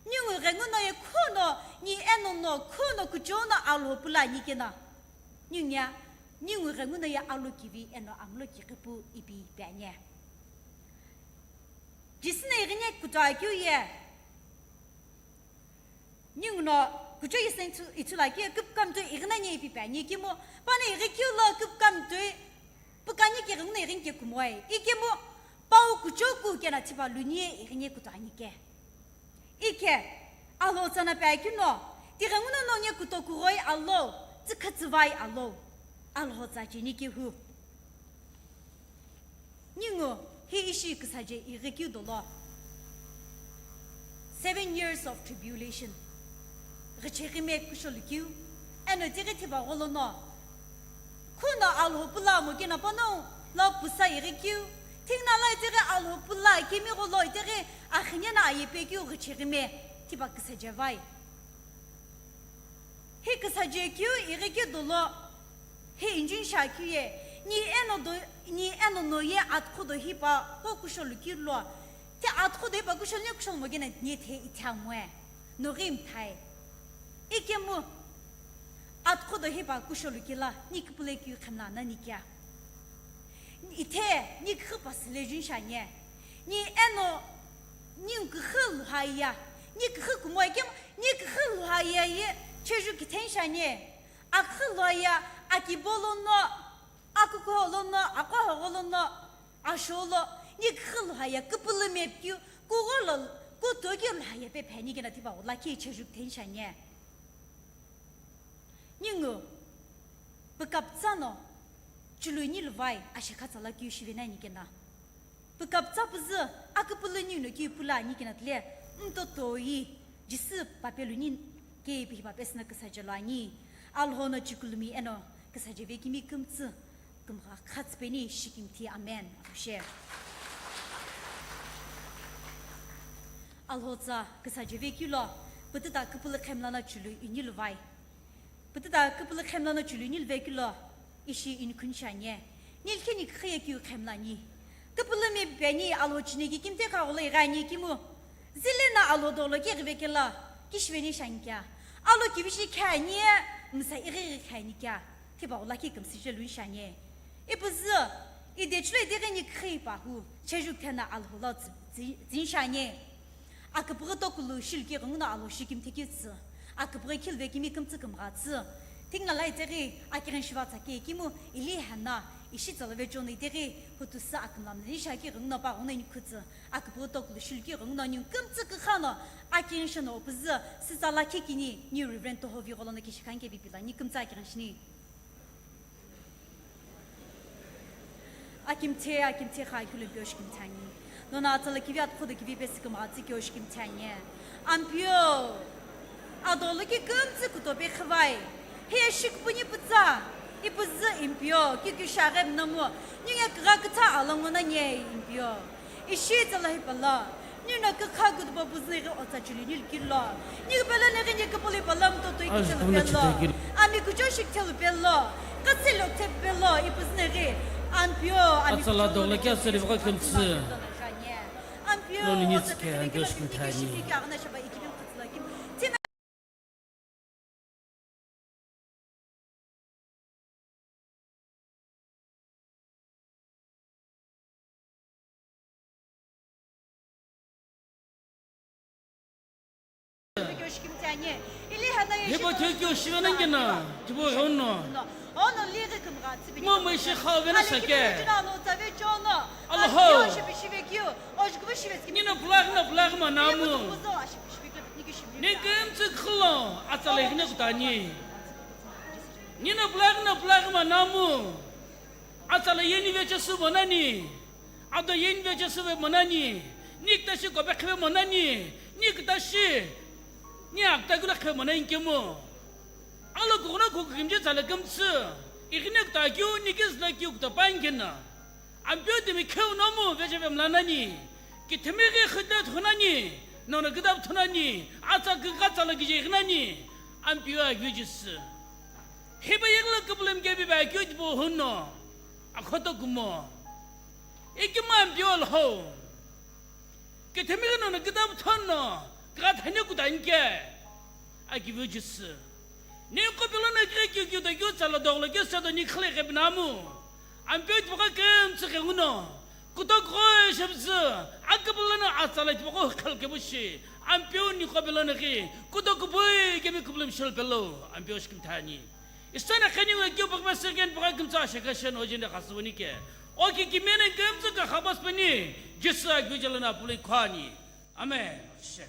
Ningu ghenguno ye khuno, ni eno no khuno kuchou no alo pula ani keno. Ningu ya, ningu ghenguno ye alo kivi eno amlo kighipu ipi pi ani. Jisü no ighini kuto akeu ye, ningu no Kucho isen chu ithulu akeu ye küpükami toi ighi nani ipi pi ani ikemu, pano ighi keu lo küpükami toi pükani ke ighi nguno ighi ni ke kumoe. Ikemu pau kucho ku kena thipa luni ye ighi ni kuto ani ke. Ike, Alhou tsana pi akeu no, tighenguno nongu ye kuto kughoi alo, tsükha tsüvai alo, Alhou tsa cheni kehu. Ningu, hi ishi küsaje ighi keu dolo. Seven years of tribulation. Ghicheghi me kusholu keu. Eno tighi thipa gholo no. Khuno Alhou pula mo kena pano lo pusa ighi keu. Thingna lo tighi Alhou pula kemi gholo tighi akhine na aye pe keu ghicheghi me. Thipa küsaje vai. Hi küsaje keu ighi keu dolo. Hi injun sha keu ye, ni eno do, ni eno no ye atkhu do hi pa ko kusholu keu lo. Ti atkhu do hi pa kusholu ni kusholu mo kena ni the itha moe. No ghi mthai. Ikemu atkhu do hi pa kusholu keu la, ni küpülü keu khemla nani kea. Ithe ni kükhu pa sile jun sha nye. Ni eno ni kükhu luha ya. Ni kükhu kumoe kemu, ni kükhu luha ya ye, cheju kithen sha nye. Akhu lo ya, akibo lo no, akuko lo no, akwaho lo no, asho lo, ni kükhu lo haya, küpülü mepikeu, kugholo, kutoki lo haya pe pheni kena thipa gholo ki cheju ten shanye. Ningu, pükapütsa no, chului ni luvai, ashekha tsala keu shive nani kena. Pükapütsa püzü, aküpülü ningu no keu pula ani kena tile, mtotoi, Jisü papelu ni ke pihi papesü no küsaje lo ani, Alhou no chikulumi eno küsaje vekimi kümtsü, kümgha khatsü peni shikimthi, amen. Amen. Alhou tsa küsaje vekeu lo, pütüta küpülü khemla no chului ini luvai. Pütüta küpülü khemla no chului ini luvekeu lo, ishi ini khuni shanye. Nilkheni kükhe ye keu khemla ni. Küpülü mi peni Alhou chini ki kimte kha gholo ighi ani kimu. Zile na Alhou dolo ki ghive kela, ki shiveni shani kea. Alhou kivishi khe ani ye, msa ighi ghi khe ani kea. Thipa gholo ki kümsü je lui shanye. Ipüzü, ide chulo ide ghi ni kükhe ipa hu, cheju kena Alhou lo tsi, tsi, tsin shanye. Aküpüghü tokulu shilki ghungu no Alhou shikimthi keu tsü. Aküpüghü khilve kimi kümtsü kümgha tsü. Thingna la iteri akirin shiva tsake kimu ili hana ishi tsala ve chonu iteri hutusü akümlam ni shaki ghungu no pa ghungu no ini khutsü. Aküpüghü tokulu shilki ghungu no ni kümtsü kükha no akirin shino opüzü sü tsala kikini ni Reverend Tohovi gholo no kishikhan ke bipila ni kümtsü akirin shini. Akimthe, akimthe kha kilo pio shikimthani. Nona atsala kivi atkhodo kivi pesi kümgha tsi kio shikimthani. Ampio, adolo ki kümtsü kutope khivai. Hiye shikupuni pütsa, ipüzü impio, ki ki shaghe mnamu, ninge kgha kütha alongo na nye impio. Ishi tsala hi pala. Nino kükha kutupa püzü neghi otsa chuli nilkilo. Ni pala neghi ni küpülü pala mtotoi kichelo pelo. Ami kucho shik thelu pelo. Katsilo thep pelo ipüzü neghi. Ampio, ami atsala kucho dogla kya seri vaka kümtsü. Ampio, noni otsa nitsi khe chuli ampio kilo shikimthani. Kishimi kya agna shaba ikibin kutsula kim. Tina Hibo kyo kyo shivenangena, kibo hono. Mo mo ishi khao vena shake. Alhou. Nino pulaghi no pulaghi ma namu. Ni kümtsü khilo, atsala ighine kutani. Nino pulaghi no pulaghi ma namu. Atsala yeni veche sü monani. Ado yeni veche sü ve monani. Ni ktashi kope kheve monani. Ni ktashi. Ni akta gula kheve monani kemu. Alo kughuna kuku kimje tsala kümtsü. Ighine kuta kyu, ni kizla kyu kuta pangena. Ampio timi kheu nomu vecheve mlanani, kithimi ghi khitla thunani, nono kidap thunani, atsa kika tsala kije ighinani, ampio aghi jisü. Hiba yegla küpülü mkebi ba kyo jibo huno, akhoto kumo. Ikima ampio lho. Kithimi ghi nono kidap thunno, kika thani kutanike. Akivu jisü. Ni kopilo na kire kyu kyu to kyu tsala doglo kyu sedo ni khle khe binamu. Ampio tipa kha kümtsü khe nguno. Kutoku shemzü, akübülono atsala tipaqo khalkebushi, Ampeu niqo belono ghi, kutoku pui kemi kupulum shel pelo, Ampeu shikimthani. Isana khani ngu kyo pakma second pakha kimtsa shaka shen ojin da khasubuni ke. Oki kimena kimtsa ka khabas pani, Jisü agbi jalana pulai khani. Amen. She.